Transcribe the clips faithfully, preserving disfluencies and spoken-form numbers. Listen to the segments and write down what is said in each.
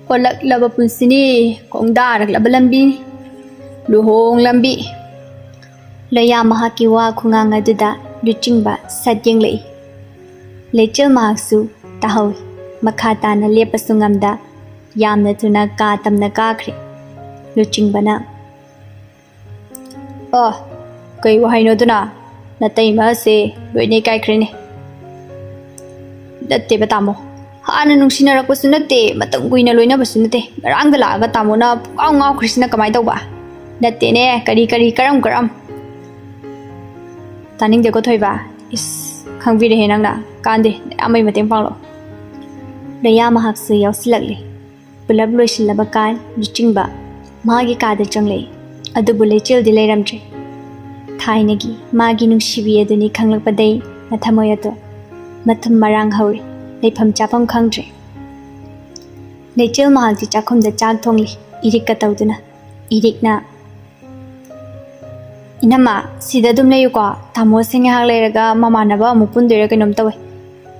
ꯑꯣꯜꯂꯛꯂꯕ ꯄꯨꯟꯁꯤꯅꯤ, ꯈꯣꯡꯗꯥꯔꯛꯂꯕ ꯂꯝꯕꯤ, ꯂꯨꯍꯣꯡ ꯂꯝꯕꯤ꯫ ꯂꯣꯌꯥ ꯃꯍꯥꯛꯀꯤ ꯋꯥ ꯈꯨꯉꯥꯡ ꯑꯗꯨꯗ ꯂꯨꯆꯤꯡꯕ ꯁꯠ ꯌꯦꯡꯂꯛꯏ꯫ ꯂꯩꯆꯤꯜ ꯃꯍꯥꯛꯁꯨ ꯇꯥꯍꯧꯏ꯫ ꯃꯈꯥ ꯇꯥꯅ ꯂꯦꯞꯄꯁꯨ ꯉꯝꯗ ꯌꯥꯝꯅ ꯊꯨꯅ ꯀꯥ ꯇꯝꯅ ꯀꯥꯈ꯭ꯔꯦ꯫ ꯂꯨꯆꯤꯡꯕꯅ, "ꯑꯣ, ꯀꯩ ꯋꯥꯍꯩꯅꯣꯗꯨꯅ? ꯅꯇꯩꯃ ꯑꯁꯦ ꯂꯣꯏꯅ ꯏꯀꯥꯏꯈ꯭ꯔꯦꯅꯦ꯫" "ꯅꯠꯇꯦꯕ ꯇꯥꯃꯣ, ꯍꯥꯟꯅ ꯅꯨꯡꯁꯤꯅꯔꯛꯄꯁꯨ ꯅꯠꯇꯦ, ꯃꯇꯝ ꯀꯨꯏꯅ ꯂꯣꯏꯅꯕꯁꯨ ꯅꯠꯇꯦ, ꯉꯔꯥꯡꯗ ꯂꯥꯛꯑꯒ ꯇꯥꯃꯣꯅ ꯄꯨꯡꯉꯥꯎ ꯉꯥꯎꯈ꯭ꯔꯤꯁꯤꯅ ꯀꯃꯥꯏꯅ ꯇꯧꯕ?" "ꯅꯠꯇꯦꯅꯦ, ꯀꯔꯤ ꯀꯔꯤ, ꯀꯔꯝ ꯀꯔꯝ?" "ꯇꯥꯅꯤꯡꯗꯦꯀꯣ ꯊꯣꯏꯕ, ꯏꯁ, ꯈꯪꯕꯤꯔꯦꯍꯦ ꯅꯪꯅ, ꯀꯥꯟꯗꯦ, ꯅꯌꯥꯝꯕꯩ ꯃꯇꯦꯡ ꯄꯥꯡꯂꯣ꯫" ꯂꯣꯌꯥ ꯃꯍꯥꯛꯁꯨ ꯌꯥꯎꯁꯤꯜꯂꯛꯂꯦ꯫ ꯄꯨꯂꯞ ꯂꯣꯏꯁꯤꯜꯂꯕ ꯀꯥꯟ ꯂꯨꯆꯤꯡꯕ ꯃꯥꯒꯤ ꯀꯥꯗ ꯆꯪꯂꯛꯏ꯫ ꯑꯗꯨꯕꯨ ꯂꯩꯆꯤꯜꯗꯤ ꯂꯩꯔꯝꯗ꯭ꯔꯦ꯫ ꯊꯥꯏꯅꯒꯤ ꯃꯥꯒꯤ ꯅꯨꯡꯁꯤꯕꯤ ꯑꯗꯨꯅꯤ ꯈꯪꯂꯛꯄꯗꯩ ꯃꯊꯃꯣꯏ ꯑꯗꯣ ꯃꯊꯨꯝ ꯃꯔꯥꯡ ꯍꯧꯔꯦ꯫ ꯂꯩꯐꯝ ꯆꯥꯐꯝ ꯈꯪꯗ꯭ꯔꯦ꯫ ꯂꯩꯆꯤꯜ ꯃꯍꯥꯛꯇꯤ ꯆꯥꯛꯈꯨꯝꯗ ꯆꯥꯛ ꯊꯣꯡꯂꯤ, ꯏꯔꯤꯛꯀ ꯇꯧꯗꯨꯅ꯫ ꯏꯔꯤꯛꯅ, "ꯏꯅꯝꯃ, ꯁꯤꯗ ꯑꯗꯨꯝ ꯂꯩꯌꯨꯀꯣ꯫ ꯇꯥꯃꯣꯁꯦ ꯉꯥꯏꯍꯥꯛ ꯂꯩꯔꯒ ꯃꯃꯥꯟꯅꯕ ꯑꯃꯨꯛ ꯄꯨꯟꯗꯣꯏꯔꯥ ꯀꯩꯅꯣꯝ ꯇꯧꯋꯦ꯫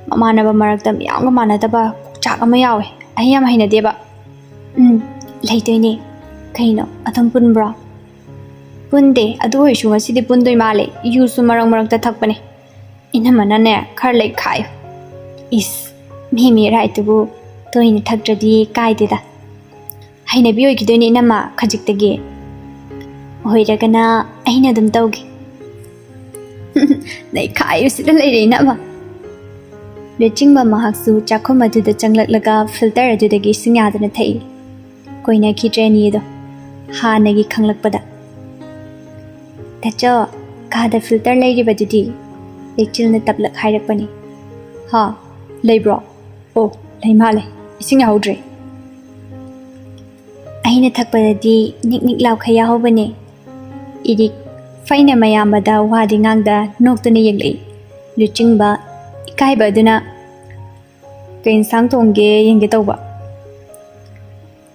ꯃꯃꯥꯟꯅꯕ ꯃꯔꯛꯇ ꯃꯤꯌꯥꯝꯒ ꯃꯥꯟꯅꯗꯕ ꯀꯣꯛꯆꯥꯛ ꯑꯃ ꯌꯥꯎꯋꯦ꯫ ꯑꯩ ꯌꯥꯝ ꯍꯩꯅꯗꯦꯕ꯫" "ꯎꯝ, ꯂꯩꯗꯣꯏꯅꯦ꯫ ꯀꯩꯅꯣ, ꯑꯗꯨꯝ ꯄꯨꯟꯕ꯭ꯔꯣ?" "ꯄꯨꯟꯗꯦ, ꯑꯗꯨ ꯑꯣꯏꯔꯁꯨ ꯉꯁꯤꯗꯤ ꯄꯨꯟꯗꯣꯏ ꯃꯥꯜꯂꯦ꯫ ꯌꯨꯁꯨ ꯃꯔꯛ ꯃꯔꯛꯇ ꯊꯛꯄꯅꯦ꯫" "ꯏꯅꯝꯃꯅꯅꯦ ꯈꯔ ꯂꯩꯈꯥꯏꯌꯨ꯫" "ꯏꯁ, ꯃꯤ ꯃꯤ right ꯇꯨꯕꯨ ꯇꯣꯏꯅ ꯊꯛꯇ꯭ꯔꯗꯤ ꯀꯥꯏꯗꯦꯗ꯫" "ꯍꯩꯅꯕꯤ ꯑꯣꯏꯈꯤꯗꯣꯏꯅꯦ ꯏꯅꯝꯃ, ꯈꯖꯤꯛꯇꯒꯤ꯫ ꯑꯣꯏꯔꯒꯅ ꯑꯩꯅ ꯑꯗꯨꯝ ꯇꯧꯒꯦ꯫" "ꯅꯩꯈꯥꯏꯔꯨꯁꯤꯗ ꯂꯩꯔꯦ ꯏꯅꯝꯃ꯫" ꯂꯨꯆꯤꯡꯕ ꯃꯍꯥꯛꯁꯨ ꯆꯥꯛꯈꯨꯝ ꯑꯗꯨꯗ ꯆꯪꯂꯛꯂꯒ filter ꯑꯗꯨꯗꯒꯤ ꯏꯁꯤꯡ ꯌꯥꯗꯅ ꯊꯛꯏ꯫ ꯀꯣꯏꯅꯈꯤꯗ꯭ꯔꯦ ꯑꯅꯤꯗꯣ꯫ ꯍꯥꯟꯅꯒꯤ ꯈꯪꯂꯛꯄꯗ, "ꯇꯥꯆꯧ, ꯀꯥꯗ filter ꯂꯩꯔꯤꯕꯗꯨꯗꯤ?" ꯂꯩꯆꯤꯜꯅ ꯇꯞꯂꯞ ꯍꯥꯏꯔꯛꯄꯅꯤ꯫ "ꯍꯥ, ꯂꯩꯕ꯭ꯔꯣ? ꯑꯣ, ꯂꯩ ꯃꯥꯜꯂꯦ꯫ ꯏꯁꯤꯡ ꯌꯥꯍꯧꯗ꯭ꯔꯦ꯫" "ꯑꯩꯅ ꯊꯛꯄꯗꯗꯤ ꯅꯤꯛ ꯅꯤꯛ ꯂꯥꯎꯈꯩ ꯌꯥꯍꯧꯕꯅꯦ꯫" ꯏꯔꯤꯛ ꯐꯩꯅ ꯃꯌꯥꯝꯕꯗ ꯋꯥꯗꯤ ꯉꯥꯡꯗ ꯅꯣꯛꯇꯨꯅ ꯌꯦꯡꯂꯛꯏ꯫ ꯂꯨꯆꯤꯡꯕ ꯏꯀꯥꯏꯕ ꯑꯗꯨꯅ, "ꯀꯩ ꯏꯟꯁꯥꯡ ꯊꯣꯡꯒꯦ ꯌꯦꯡꯒꯦ ꯇꯧꯕ꯫"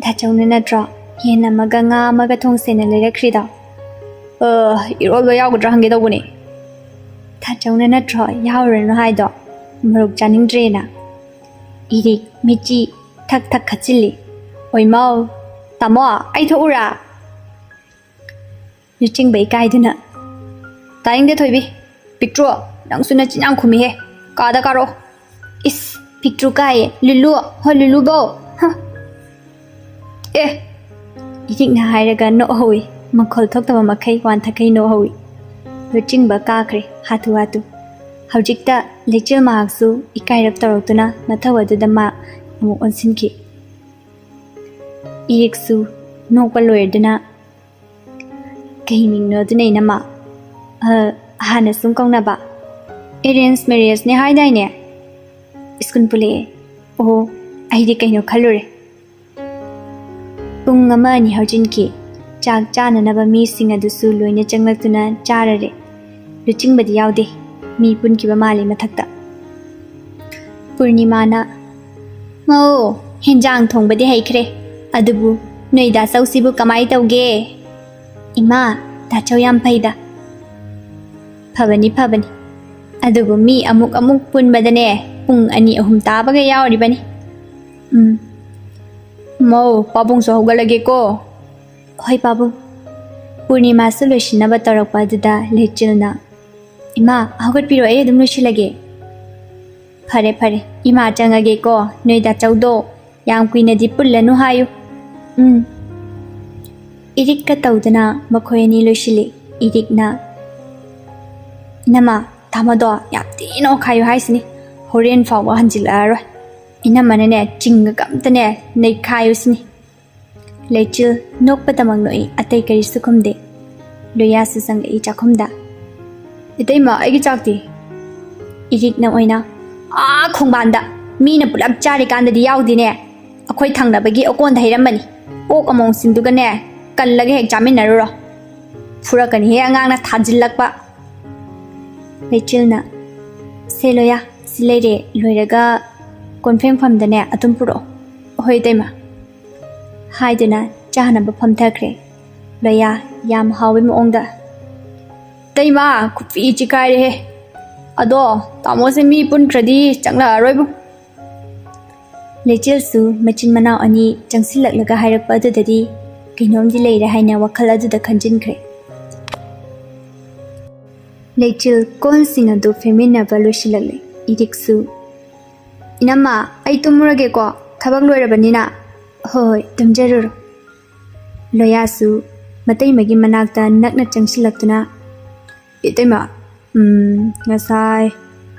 "ꯗꯥꯆꯧꯅ ꯅꯠꯇ꯭ꯔꯣ ꯌꯦꯟ ꯑꯃꯒ ꯉꯥ ꯑꯃꯒ ꯊꯣꯡꯁꯦꯅ ꯂꯩꯔꯛꯈ꯭ꯔꯤꯗꯣ?" "ꯑ, ꯏꯔꯣꯜꯕ ꯌꯥꯎꯒꯗ꯭ꯔꯥ ꯍꯪꯒꯦ ꯇꯧꯕꯅꯦ꯫" "ꯗꯥꯆꯧꯅ ꯅꯠꯇ꯭ꯔꯣ ꯌꯥꯎꯔꯨꯔꯅꯨ ꯍꯥꯏꯗꯣ, ꯃꯣꯔꯣꯛ ꯆꯥꯅꯤꯡꯗ꯭ꯔꯦꯅ?" ꯏꯔꯤꯛ ꯃꯤꯠꯆꯤ ꯊꯛ ꯊꯛ ꯈꯠꯆꯤꯜꯂꯤ꯫ ꯑꯣꯏꯃꯧ, ꯇꯥꯃꯣ, ꯑꯩ ꯊꯣꯛꯎꯔꯥ? ꯂꯨꯆꯤꯡꯕ ꯏꯀꯥꯏꯗꯨꯅ, "ꯇꯥꯅꯤꯡꯗꯦ ꯊꯣꯏꯕꯤ, ꯄꯤꯛꯇ꯭ꯔꯨ, ꯅꯪꯁꯨ ꯅꯆꯤꯟ ꯌꯥꯝ ꯈꯨꯝꯃꯤꯍꯦ, ꯀꯥꯗ ꯀꯥꯔꯛꯑꯣ꯫" "ꯏꯁ, ꯄꯤꯛꯇ꯭ꯔꯨ ꯀꯥꯏꯌꯦ, ꯂꯨꯂꯨ, ꯍꯣ ꯂꯨꯂꯨꯕꯧ, ꯍ꯫ ꯑꯦ!" ꯏꯔꯤꯛꯅ ꯍꯥꯏꯔꯒ ꯅꯣꯛꯍꯧꯏ, ꯃꯈꯣꯜ ꯊꯣꯛꯇꯕ ꯃꯈꯩ ꯋꯥꯟꯊꯈꯩ ꯅꯣꯛꯍꯧꯏ꯫ ꯂꯨꯆꯤꯡꯕ ꯀꯥꯈ꯭ꯔꯦ ꯍꯥꯊꯨ ꯍꯥꯊꯨ꯫ ꯍꯧꯖꯤꯛꯇ ꯂꯩꯆꯤꯜ ꯃꯍꯥꯛꯁꯨ ꯏꯀꯥꯏꯔꯞ ꯇꯧꯔꯛꯇꯨꯅ ꯃꯊꯧ ꯑꯗꯨꯗ ꯃꯥ ꯑꯃꯨꯛ ꯑꯣꯟꯁꯤꯟꯈꯤ꯫ ꯏꯔꯤꯛꯁꯨ ꯅꯣꯛꯄ ꯂꯣꯏꯔꯗꯨꯅ, "ꯀꯩ ꯃꯤꯡꯅꯣ ꯑꯗꯨꯅ, ꯏꯅꯝꯃ? ꯑ, ꯍꯥꯟꯅ ꯁꯨꯝ ꯀꯧꯅꯕ?" "Arrange marriageꯅꯦ ꯍꯥꯏꯗꯥꯏꯅꯦ? ꯁ꯭ꯀꯨꯜ ꯄꯨꯜꯂꯛꯑꯦ꯫" "ꯑꯣ, ꯑꯩꯗꯤ ꯀꯩꯅꯣ ꯈꯜꯂꯨꯔꯦ꯫" ꯄꯨꯡ ꯑꯃ ꯑꯅꯤ ꯍꯧꯖꯤꯟꯈꯤ꯫ ꯆꯥꯛ ꯆꯥꯅꯅꯕ ꯃꯤꯁꯤꯡ ꯑꯗꯨꯁꯨ ꯂꯣꯏꯅ ꯆꯪꯂꯛꯇꯨꯅ ꯆꯥꯔꯔꯦ꯫ ꯂꯨꯆꯤꯡꯕꯗꯤ ꯌꯥꯎꯗꯦ꯫ ꯃꯤ ꯄꯨꯟꯈꯤꯕ ꯃꯥꯜꯂꯤ ꯃꯊꯛꯇ꯫ ꯄꯨꯔꯅꯤꯃꯥꯅ, "ꯃꯧ, ꯍꯦꯟꯖꯥꯡ ꯊꯣꯡꯕꯗꯤ ꯍꯩꯈ꯭ꯔꯦ꯫ ꯑꯗꯨꯕꯨ ꯅꯣꯏ ꯗꯥꯆꯧꯁꯤꯕꯨ ꯀꯃꯥꯏ ꯇꯧꯒꯦ?" "ꯏꯃꯥ, ꯗꯥꯆꯧ ꯌꯥꯝ ꯐꯩꯗ꯫" "ꯐꯕꯅꯤ, ꯐꯕꯅꯤ꯫ ꯑꯗꯨꯕꯨ ꯃꯤ ꯑꯃꯨꯛ ꯑꯃꯨꯛ ꯄꯨꯟꯕꯗꯅꯦ, ꯄꯨꯡ ꯑꯅꯤ ꯑꯍꯨꯝ ꯇꯥꯕꯒ ꯌꯥꯎꯔꯤꯕꯅꯤ꯫" "ꯎꯝ꯫ ꯃꯧ, ꯄꯥꯕꯨꯡꯁꯨ ꯍꯧꯒꯠꯂꯒꯦꯀꯣ꯫" "ꯍꯣꯏ, ꯄꯥꯕꯨꯡ꯫" ꯄꯨꯔꯅꯤꯃꯥꯁꯨ ꯂꯣꯏꯁꯤꯟꯅꯕ ꯇꯧꯔꯛꯄ ꯑꯗꯨꯗ ꯂꯩꯆꯤꯜꯅ, "ꯏꯃꯥ, ꯍꯧꯒꯠꯄꯤꯔꯣ, ꯑꯩ ꯑꯗꯨꯝ ꯂꯣꯏꯁꯤꯜꯂꯒꯦ꯫" "ꯐꯔꯦ, ꯐꯔꯦ, ꯏꯃꯥ ꯆꯪꯉꯒꯦꯀꯣ, ꯅꯣꯏ ꯗꯥꯆꯧꯗꯣ ꯌꯥꯝ ꯀꯨꯏꯅꯗꯤ ꯄꯨꯜꯂꯅꯨ ꯍꯥꯏꯌꯨ꯫" "ꯎꯝ꯫" ꯏꯔꯤꯛꯀ ꯇꯧꯗꯅ ꯃꯈꯣꯏ ꯑꯅꯤ ꯂꯣꯏꯁꯤꯜꯂꯤ꯫ ꯏꯔꯤꯛꯅ, "ꯏꯅꯝꯃ, ꯇꯥꯃꯣꯗꯣ ꯌꯥꯝ ꯊꯤꯅ ꯑꯣꯠꯈꯥꯏꯌꯨ ꯍꯥꯏꯁꯤꯅꯤ, ꯍꯣꯔꯦꯟ ꯐꯥꯎꯕ ꯍꯟꯖꯤꯜꯂꯛꯑꯔꯣꯏ꯫ ꯏꯅꯝꯃꯅꯅꯦ, ꯆꯤꯡꯉꯒ ꯑꯝꯇꯅꯦ ꯅꯩꯈꯥꯏꯌꯨ ꯁꯤꯅꯤ꯫" ꯂꯩꯆꯤꯜ ꯅꯣꯛꯄꯗꯃꯛ ꯅꯣꯛꯏ, ꯑꯇꯩ ꯀꯔꯤꯁꯨ ꯈꯨꯝꯗꯦ꯫ ꯂꯣꯌꯥꯁꯨ ꯆꯪꯂꯛꯏ ꯆꯥꯛꯈꯨꯝꯗ꯫ "ꯏꯇꯩꯃ, ꯑꯩꯒꯤ ꯆꯥꯛꯇꯤ?" ꯏꯔꯤꯛꯅ ꯑꯣꯏꯅ, "ꯑꯥ ꯈꯣꯡꯕꯥꯟꯗ ꯃꯤꯅ ꯄꯨꯂꯞ ꯆꯥꯔꯤꯀꯥꯟꯗꯗꯤ ꯌꯥꯎꯗꯦꯅꯦ꯫ ꯑꯩꯈꯣꯏ ꯊꯪꯅꯕꯒꯤ ꯑꯣꯀꯣꯟꯗ ꯍꯩꯔꯝꯕꯅꯤ꯫ ꯑꯣꯛ ꯑꯃꯣꯝꯁꯤꯡꯗꯨꯒꯅꯦ ꯀꯜꯂꯒ ꯍꯦꯛ ꯆꯥꯃꯤꯟꯅꯔꯨꯔꯣ꯫ ꯐꯨꯔꯛꯀꯅꯤꯍꯦ ꯑꯉꯥꯡꯅ ꯊꯥꯖꯤꯜꯂꯛꯄ꯫" ꯂꯩꯆꯤꯜꯅ, "ꯁꯦ ꯂꯣꯌꯥ, ꯁꯤ ꯂꯩꯔꯦ, ꯂꯣꯏꯔꯒ ꯀꯣꯟꯐꯦꯡꯐꯝꯗꯅꯦ ꯑꯗꯨꯝ ꯄꯨꯔꯛꯑꯣ꯫" "ꯍꯣꯏ ꯏꯇꯩꯃ꯫" ꯍꯥꯏꯗꯨꯅ ꯆꯥꯅꯕ ꯐꯝꯊꯈ꯭ꯔꯦ꯫ ꯂꯣꯌꯥ ꯌꯥꯝ ꯍꯥꯎꯕꯩ ꯃꯑꯣꯡꯗ, "ꯏꯇꯩꯃ, ꯈꯨꯄꯤ ꯆꯤꯀꯥꯏꯔꯦꯍꯦ꯫ ꯑꯗꯣ ꯇꯥꯃꯣꯁꯦ ꯃꯤ ꯄꯨꯟꯈ꯭ꯔꯗꯤ ꯆꯪꯂꯛꯑꯔꯣꯏꯕꯨ꯫" ꯂꯩꯆꯤꯜꯁꯨ ꯃꯆꯤꯟ ꯃꯅꯥꯎ ꯑꯅꯤ ꯆꯪꯁꯤꯜꯂꯛꯂꯒ ꯍꯥꯏꯔꯛꯄ ꯑꯗꯨꯗꯗꯤ ꯀꯩꯅꯣꯝꯗꯤ ꯂꯩꯔꯦ ꯍꯥꯏꯅ ꯋꯥꯈꯜ ꯑꯗꯨꯗ ꯈꯟꯖꯤꯟꯈ꯭ꯔꯦ꯫ ꯂꯩꯆꯤꯜ ꯀꯣꯟꯁꯤꯡ ꯑꯗꯨ ꯐꯦꯡꯃꯤꯟꯅꯕ ꯂꯣꯏꯁꯤꯜꯂꯛꯂꯦ꯫ ꯏꯔꯤꯛꯁꯨ, "ꯏꯅꯝꯃ, ꯑꯩ ꯇꯨꯝꯃꯨꯔꯒꯦꯀꯣ, ꯊꯕꯛ ꯂꯣꯏꯔꯕꯅꯤꯅ꯫ ꯍꯣꯏ ꯍꯣꯏ, ꯇꯨꯝꯖꯔꯨꯔꯣ꯫" ꯂꯣꯌꯥꯁꯨ ꯃꯇꯩꯃꯒꯤ ꯃꯅꯥꯛꯇ ꯅꯛꯅ ꯆꯪꯁꯤꯜꯂꯛꯇꯨꯅ, "ꯏꯇꯩꯃ, ꯎꯝ, ꯉꯁꯥꯏ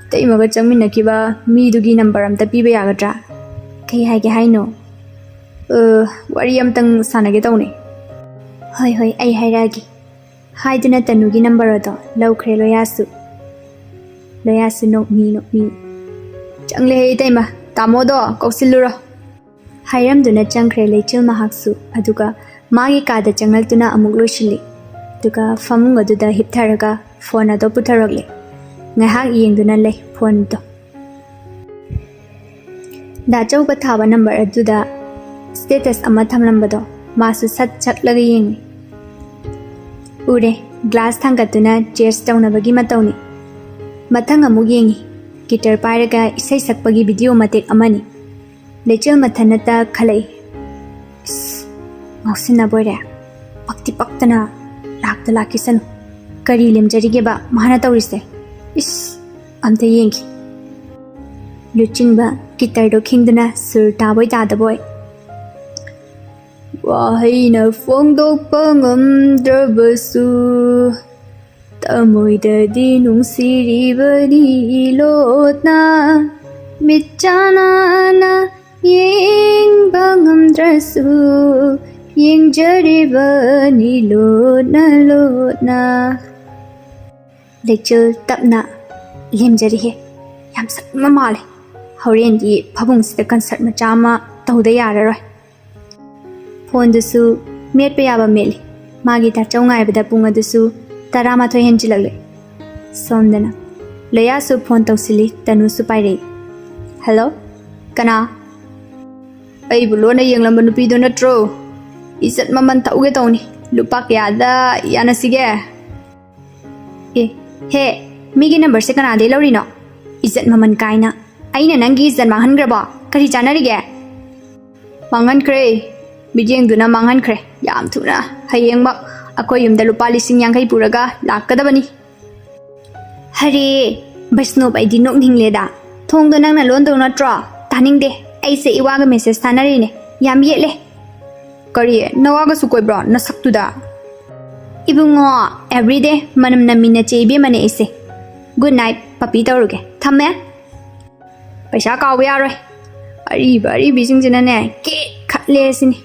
ꯏꯇꯩꯃꯒ ꯆꯪꯃꯤꯟꯅꯈꯤꯕ ꯃꯤꯗꯨꯒꯤ ꯅꯝꯕꯔ ꯑꯝꯇ ꯄꯤꯕ ꯌꯥꯒꯗ꯭ꯔꯥ? ꯀꯩ ꯍꯥꯏꯒꯦ ꯍꯥꯏꯅꯣ?" "ꯑ, ꯋꯥꯔꯤ ꯑꯝꯇꯪ ꯁꯥꯟꯅꯒꯦ ꯇꯧꯅꯦ꯫" "ꯍꯣꯏ ꯍꯣꯏ, ꯑꯩ ꯍꯥꯏꯔꯛꯑꯒꯦ꯫" ꯍꯥꯏꯗꯨꯅ ꯇꯅꯨꯒꯤ ꯅꯝꯕꯔ ꯑꯗꯣ ꯂꯧꯈ꯭ꯔꯦ ꯂꯣꯌꯥꯁꯨ꯫ ꯂꯣꯌꯥꯁꯨ ꯅꯣꯛꯃꯤ ꯅꯣꯛꯃꯤ, "ꯆꯪꯂꯦꯍꯦ ꯏꯇꯩꯃ, ꯇꯥꯃꯣꯗꯣ ꯀꯧꯁꯤꯜꯂꯨꯔꯣ꯫" ꯍꯥꯏꯔꯝꯗꯨꯅ ꯆꯪꯈ꯭ꯔꯦ ꯂꯩꯆꯤꯜ ꯃꯍꯥꯛꯁꯨ꯫ ꯑꯗꯨꯒ ꯃꯥꯒꯤ ꯀꯥꯗ ꯆꯪꯂꯛꯇꯨꯅ ꯑꯃꯨꯛ ꯂꯣꯏꯁꯤꯜꯂꯤ꯫ ꯑꯗꯨꯒ ꯐꯃꯨꯡ ꯑꯗꯨꯗ ꯍꯤꯞꯊꯔꯒ ꯐꯣꯟ ꯑꯗꯣ ꯄꯨꯊꯔꯛꯂꯦ꯫ ꯉꯥꯏꯍꯥꯛ ꯌꯦꯡꯗꯨꯅ ꯂꯩ ꯐꯣꯟꯗꯣ꯫ ꯗꯥꯆꯧꯕ ꯊꯥꯕ ꯅꯝꯕꯔ ꯑꯗꯨꯗ ꯁ꯭ꯇꯦꯇꯁ ꯑꯃ ꯊꯝꯂꯝꯕꯗꯣ ꯃꯥꯁꯨ ꯁꯠ ꯁꯛꯂꯒ ꯌꯦꯡꯉꯤ꯫ ꯎꯔꯦ, ꯒ꯭ꯂꯥꯁ ꯊꯥꯡꯒꯠꯇꯨꯅ ꯆꯦꯁ ꯇꯧꯅꯕꯒꯤ ꯃꯇꯧꯅꯤ꯫ ꯃꯊꯪ ꯑꯃꯨꯛ ꯌꯦꯡꯉꯤ, ꯒꯤꯇꯔ ꯄꯥꯏꯔꯒ ꯏꯁꯩ ꯁꯛꯄꯒꯤ ꯚꯤꯗꯤꯑꯣ ꯃꯇꯦꯛ ꯑꯃꯅꯤ꯫ ꯂꯩꯆꯤꯜ ꯃꯊꯟꯅꯇ ꯈꯜꯂꯛꯏ, "ꯏꯁ, ꯉꯥꯎꯁꯤꯟꯅꯕ ꯑꯣꯏꯔꯦ, ꯄꯛꯇꯤ ꯄꯛꯇꯅ ꯂꯥꯛꯇ ꯂꯥꯛꯈꯤꯁꯅꯨ꯫ ꯀꯔꯤ ꯂꯦꯝꯖꯔꯤꯒꯦꯕ ꯃꯥꯅ ꯇꯧꯔꯤꯁꯦ? ꯏꯁ, ꯑꯝꯇ ꯌꯦꯡꯈꯤ꯫" ꯂꯨꯆꯤꯡꯕ ꯒꯤꯇꯔꯗꯣ ꯈꯤꯡꯗꯨꯅ ꯁꯨꯔ ꯇꯥꯕꯣꯏ ꯇꯥꯗꯕꯣꯏ, "ꯋꯥꯍꯩꯅ ꯐꯣꯡꯗꯣꯛꯄ ꯉꯝꯗ꯭ꯔꯕꯁꯨ, ꯊꯃꯣꯏꯗꯗꯤ ꯅꯨꯡꯁꯤꯔꯤꯕꯅꯤ ꯂꯣꯠꯅ, ꯃꯤꯠꯆꯥꯟꯅꯅ ꯌꯦꯡꯕ ꯉꯝꯗ꯭ꯔꯁꯨ, ꯌꯦꯡꯖꯔꯤꯕꯅꯤ ꯂꯣꯠꯅ ꯂꯣꯠꯅ꯫" ꯂꯩꯆꯤꯜ ꯇꯞꯅ, "ꯂꯦꯝꯖꯔꯤꯍꯦ, ꯌꯥꯝ ꯁꯛꯅꯤꯡꯕ ꯃꯥꯜꯂꯦ꯫ ꯍꯣꯔꯦꯟꯗꯤ ꯐꯃꯨꯡꯁꯤꯗ ꯀꯟꯁꯔꯠ ꯃꯆꯥ ꯑꯃ ꯇꯧꯗ ꯌꯥꯔꯔꯣꯏ꯫" ꯐꯣꯟꯗꯨꯁꯨ ꯃꯦꯠꯄ ꯌꯥꯕ ꯃꯦꯠꯂꯤ꯫ ꯃꯥꯒꯤ ꯗꯥꯆꯧ ꯉꯥꯏꯕꯗ ꯄꯨꯡ ꯑꯗꯨꯁꯨ ꯇꯔꯥꯃꯥꯊꯣꯏ ꯍꯦꯟꯖꯤꯜꯂꯛꯂꯦ꯫ ꯁꯣꯝꯗꯅ ꯂꯣꯌꯥꯁꯨ ꯐꯣꯟ ꯇꯧꯁꯤꯜꯂꯤ, ꯇꯅꯨꯁꯨ ꯄꯥꯏꯔꯛꯏ꯫ "ꯍꯜꯂꯣ, ꯀꯅꯥ?" "ꯑꯩꯕꯨ ꯂꯣꯟꯅ ꯌꯦꯡꯂꯝꯕ ꯅꯨꯄꯤꯗꯣ ꯅꯠꯇ꯭ꯔꯣ? ꯏꯖꯠ ꯃꯃꯜ ꯊꯧꯒꯦ ꯇꯧꯅꯤ꯫ ꯂꯨꯄꯥ ꯀꯌꯥꯗ ꯌꯥꯅꯁꯤꯒꯦ?" "ꯑꯦ, ꯍꯦ, ꯃꯤꯒꯤ ꯅꯝꯕꯔꯁꯦ ꯀꯅꯥꯗꯩ ꯂꯧꯔꯤꯅꯣ? ꯏꯖꯠ ꯃꯃꯜ ꯀꯥꯏꯅ꯫ ꯑꯩꯅ ꯅꯪꯒꯤ ꯏꯖꯠ ꯃꯥꯡꯍꯟꯈ꯭ꯔꯕꯣ? ꯀꯔꯤ ꯆꯥꯟꯅꯔꯤꯒꯦ? ꯃꯥꯡꯍꯟꯈ꯭ꯔꯦ꯫ ꯃꯤꯠꯌꯦꯡꯗꯨꯅ ꯃꯥꯡꯍꯟꯈ꯭ꯔꯦ꯫ ꯌꯥꯝ ꯊꯨꯅ꯫ ꯍꯌꯦꯡꯃꯛ ꯑꯩꯈꯣꯏ ꯌꯨꯝꯗ ꯂꯨꯄꯥ ꯂꯤꯁꯤꯡ ꯌꯥꯡꯈꯩ ꯄꯨꯔꯒ ꯂꯥꯛꯀꯗꯕꯅꯤ꯫ ꯍꯔꯦ, ꯕꯩꯁꯅꯣꯞ, ꯑꯩꯗꯤ ꯅꯣꯛꯅꯤꯡꯂꯦꯗ꯫ ꯊꯣꯡꯗꯣ ꯅꯪꯅ ꯂꯣꯟꯗꯧ ꯅꯠꯇ꯭ꯔꯣ? ꯇꯥꯅꯤꯡꯗꯦ꯫ ꯑꯩꯁꯦ ꯏꯋꯥꯒ ꯃꯦꯁꯦꯖ ꯊꯥꯅꯔꯤꯅꯦ꯫ ꯌꯥꯝ ꯌꯦꯠꯂꯦ꯫ ꯀꯔꯤ? ꯅꯋꯥꯒꯁꯨ ꯀꯣꯏꯕ꯭ꯔꯣ ꯅꯁꯛꯇꯨꯗ? ꯏꯕꯨꯡꯉꯣ, ꯑꯦꯕ꯭ꯔꯤꯗꯦ ꯃꯅꯝ ꯅꯝꯃꯤ ꯅꯆꯦ ꯏꯕꯦꯝꯃꯅꯦ ꯑꯩꯁꯦ꯫ ꯒꯨꯗ ꯅꯥꯏꯠ, ꯄꯄꯤ ꯇꯧꯔꯨꯒꯦ꯫ ꯊꯝꯃꯦ꯫ ꯄꯩꯁꯥ ꯀꯥꯎꯕ ꯌꯥꯔꯣꯏ꯫ ꯑꯔꯤꯕ ꯑꯔꯤꯕꯤꯁꯤꯡꯁꯤꯅꯅꯦ ꯀꯦꯛ ꯈꯠꯂꯦ ꯁꯤꯅꯤ꯫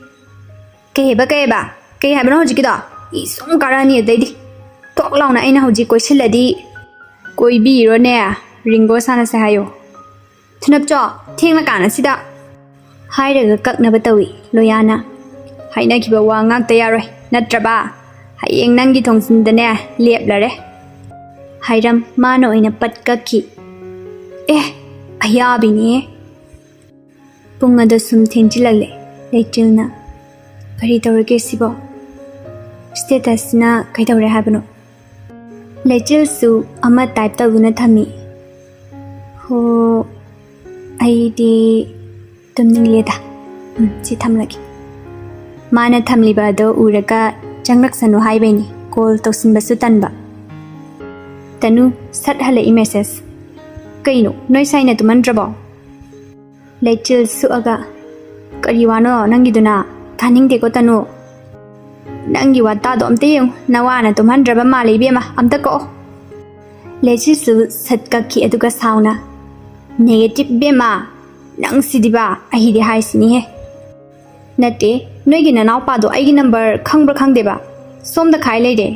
ꯀꯩ ꯍꯥꯏꯕ, ꯀꯩ ꯍꯥꯏꯕ? ꯀꯩ ꯍꯥꯏꯕꯅꯣ ꯍꯧꯖꯤꯛꯀꯤꯗꯣ? ꯏ ꯁꯨꯝ ꯀꯥꯔꯛꯑꯅꯤ ꯑꯗꯩꯗꯤ꯫ ꯊꯣꯛ ꯂꯥꯎꯅ ꯑꯩꯅ ꯍꯧꯖꯤꯛ ꯀꯣꯏꯁꯤꯜꯂꯗꯤ꯫ ꯀꯣꯏꯕꯤꯔꯣꯅꯦ, ꯔꯤꯡꯒꯣ ꯁꯥꯟꯅꯁꯦ ꯍꯥꯏꯌꯣ꯫ ꯊꯨꯅꯞꯆꯣ, ꯊꯦꯡꯂꯀꯥꯟ ꯑꯁꯤꯗ꯫ ꯍꯥꯏꯔꯒ ꯀꯛꯅꯕ ꯇꯧꯏ ꯂꯣꯌꯥꯅ꯫ ꯍꯥꯏꯅꯈꯤꯕ ꯋꯥ ꯉꯥꯛꯇ ꯌꯥꯔꯣꯏ, ꯅꯠꯇ꯭ꯔꯕ? ꯍꯌꯦꯡ ꯅꯪꯒꯤ ꯊꯣꯡꯖꯤꯟꯗꯅꯦ ꯂꯦꯞꯂꯔꯦ꯫ ꯍꯥꯏꯔꯝ ꯃꯥꯅ ꯑꯣꯏꯅ ꯄꯠ ꯀꯛꯈꯤ꯫ ꯑꯦ, ꯑꯌꯥꯕꯤꯅꯦ꯫ ꯄꯨꯡ ꯑꯗꯨ ꯁꯨꯝ ꯊꯦꯡꯖꯤꯜꯂꯛꯂꯦ꯫ ꯂꯩꯆꯤꯜꯅ, "ꯀꯔꯤ ꯇꯧꯔꯒꯦ ꯁꯤꯕꯣ? ꯁ꯭ꯇꯦꯇꯁꯁꯤꯅ ꯀꯩꯗꯧꯔꯦ ꯍꯥꯏꯕꯅꯣ?" ꯂꯩꯆꯤꯜꯁꯨ ꯑꯃ ꯇꯥꯏꯞ ꯇꯧꯗꯨꯅ ꯊꯝꯃꯤ꯫ "ꯍꯣ, ꯑꯩꯗꯤ ꯇꯨꯝꯅꯤꯡꯂꯦꯗ꯫ ꯎꯝ, ꯁꯤ ꯊꯝꯂꯒꯦ꯫" ꯃꯥꯅ ꯊꯝꯂꯤꯕ ꯑꯗꯣ ꯎꯔꯒ ꯆꯪꯂꯛꯁꯅꯨ ꯍꯥꯏꯕꯩꯅꯤ, ꯀꯣꯜ ꯇꯧꯁꯤꯟꯕꯁꯨ ꯇꯟꯕ꯫ ꯇꯅꯨ ꯁꯠ ꯍꯜꯂꯛꯏ ꯃꯦꯁꯦꯖ꯫ "ꯀꯩꯅꯣ, ꯅꯣꯏ ꯁꯥꯏꯅ ꯇꯨꯝꯍꯟꯗ꯭ꯔꯕꯣ?" ꯂꯩꯆꯤꯜ ꯁꯨꯛꯑꯒ, "ꯀꯔꯤ ꯋꯥꯅꯣ ꯅꯪꯒꯤꯗꯨꯅ? ꯇꯥꯅꯤꯡꯗꯦꯀꯣ ꯇꯅꯨ꯫ ꯅꯪꯒꯤ ꯋꯥꯇꯥꯗꯣ ꯑꯝꯇ ꯌꯦꯡꯉꯨ, ꯅꯋꯥꯅ ꯇꯨꯝꯍꯟꯗ꯭ꯔꯕ ꯃꯥꯜꯂꯦ ꯏꯕꯦꯝꯃ, ꯑꯝꯇ ꯀꯛꯑꯣ꯫" ꯂꯩꯆꯤꯜꯁꯨ ꯁꯠ ꯀꯛꯈꯤ, ꯑꯗꯨꯒ ꯁꯥꯎꯅ, "ꯅꯦꯒꯦꯇꯤꯚ ꯏꯕꯦꯝꯃ, ꯅꯪ ꯁꯤꯗꯤꯕ, ꯑꯩꯗꯤ ꯍꯥꯏꯁꯤꯅꯤꯍꯦ꯫ ꯅꯠꯇꯦ, ꯅꯣꯏꯒꯤ ꯅꯅꯥꯎꯄꯥꯗꯣ ꯑꯩꯒꯤ ꯅꯝꯕꯔ ꯈꯪꯕ꯭ꯔꯥ ꯈꯪꯗꯦꯕ, ꯁꯣꯝꯗ ꯈꯥꯏ ꯂꯩꯔꯦ꯫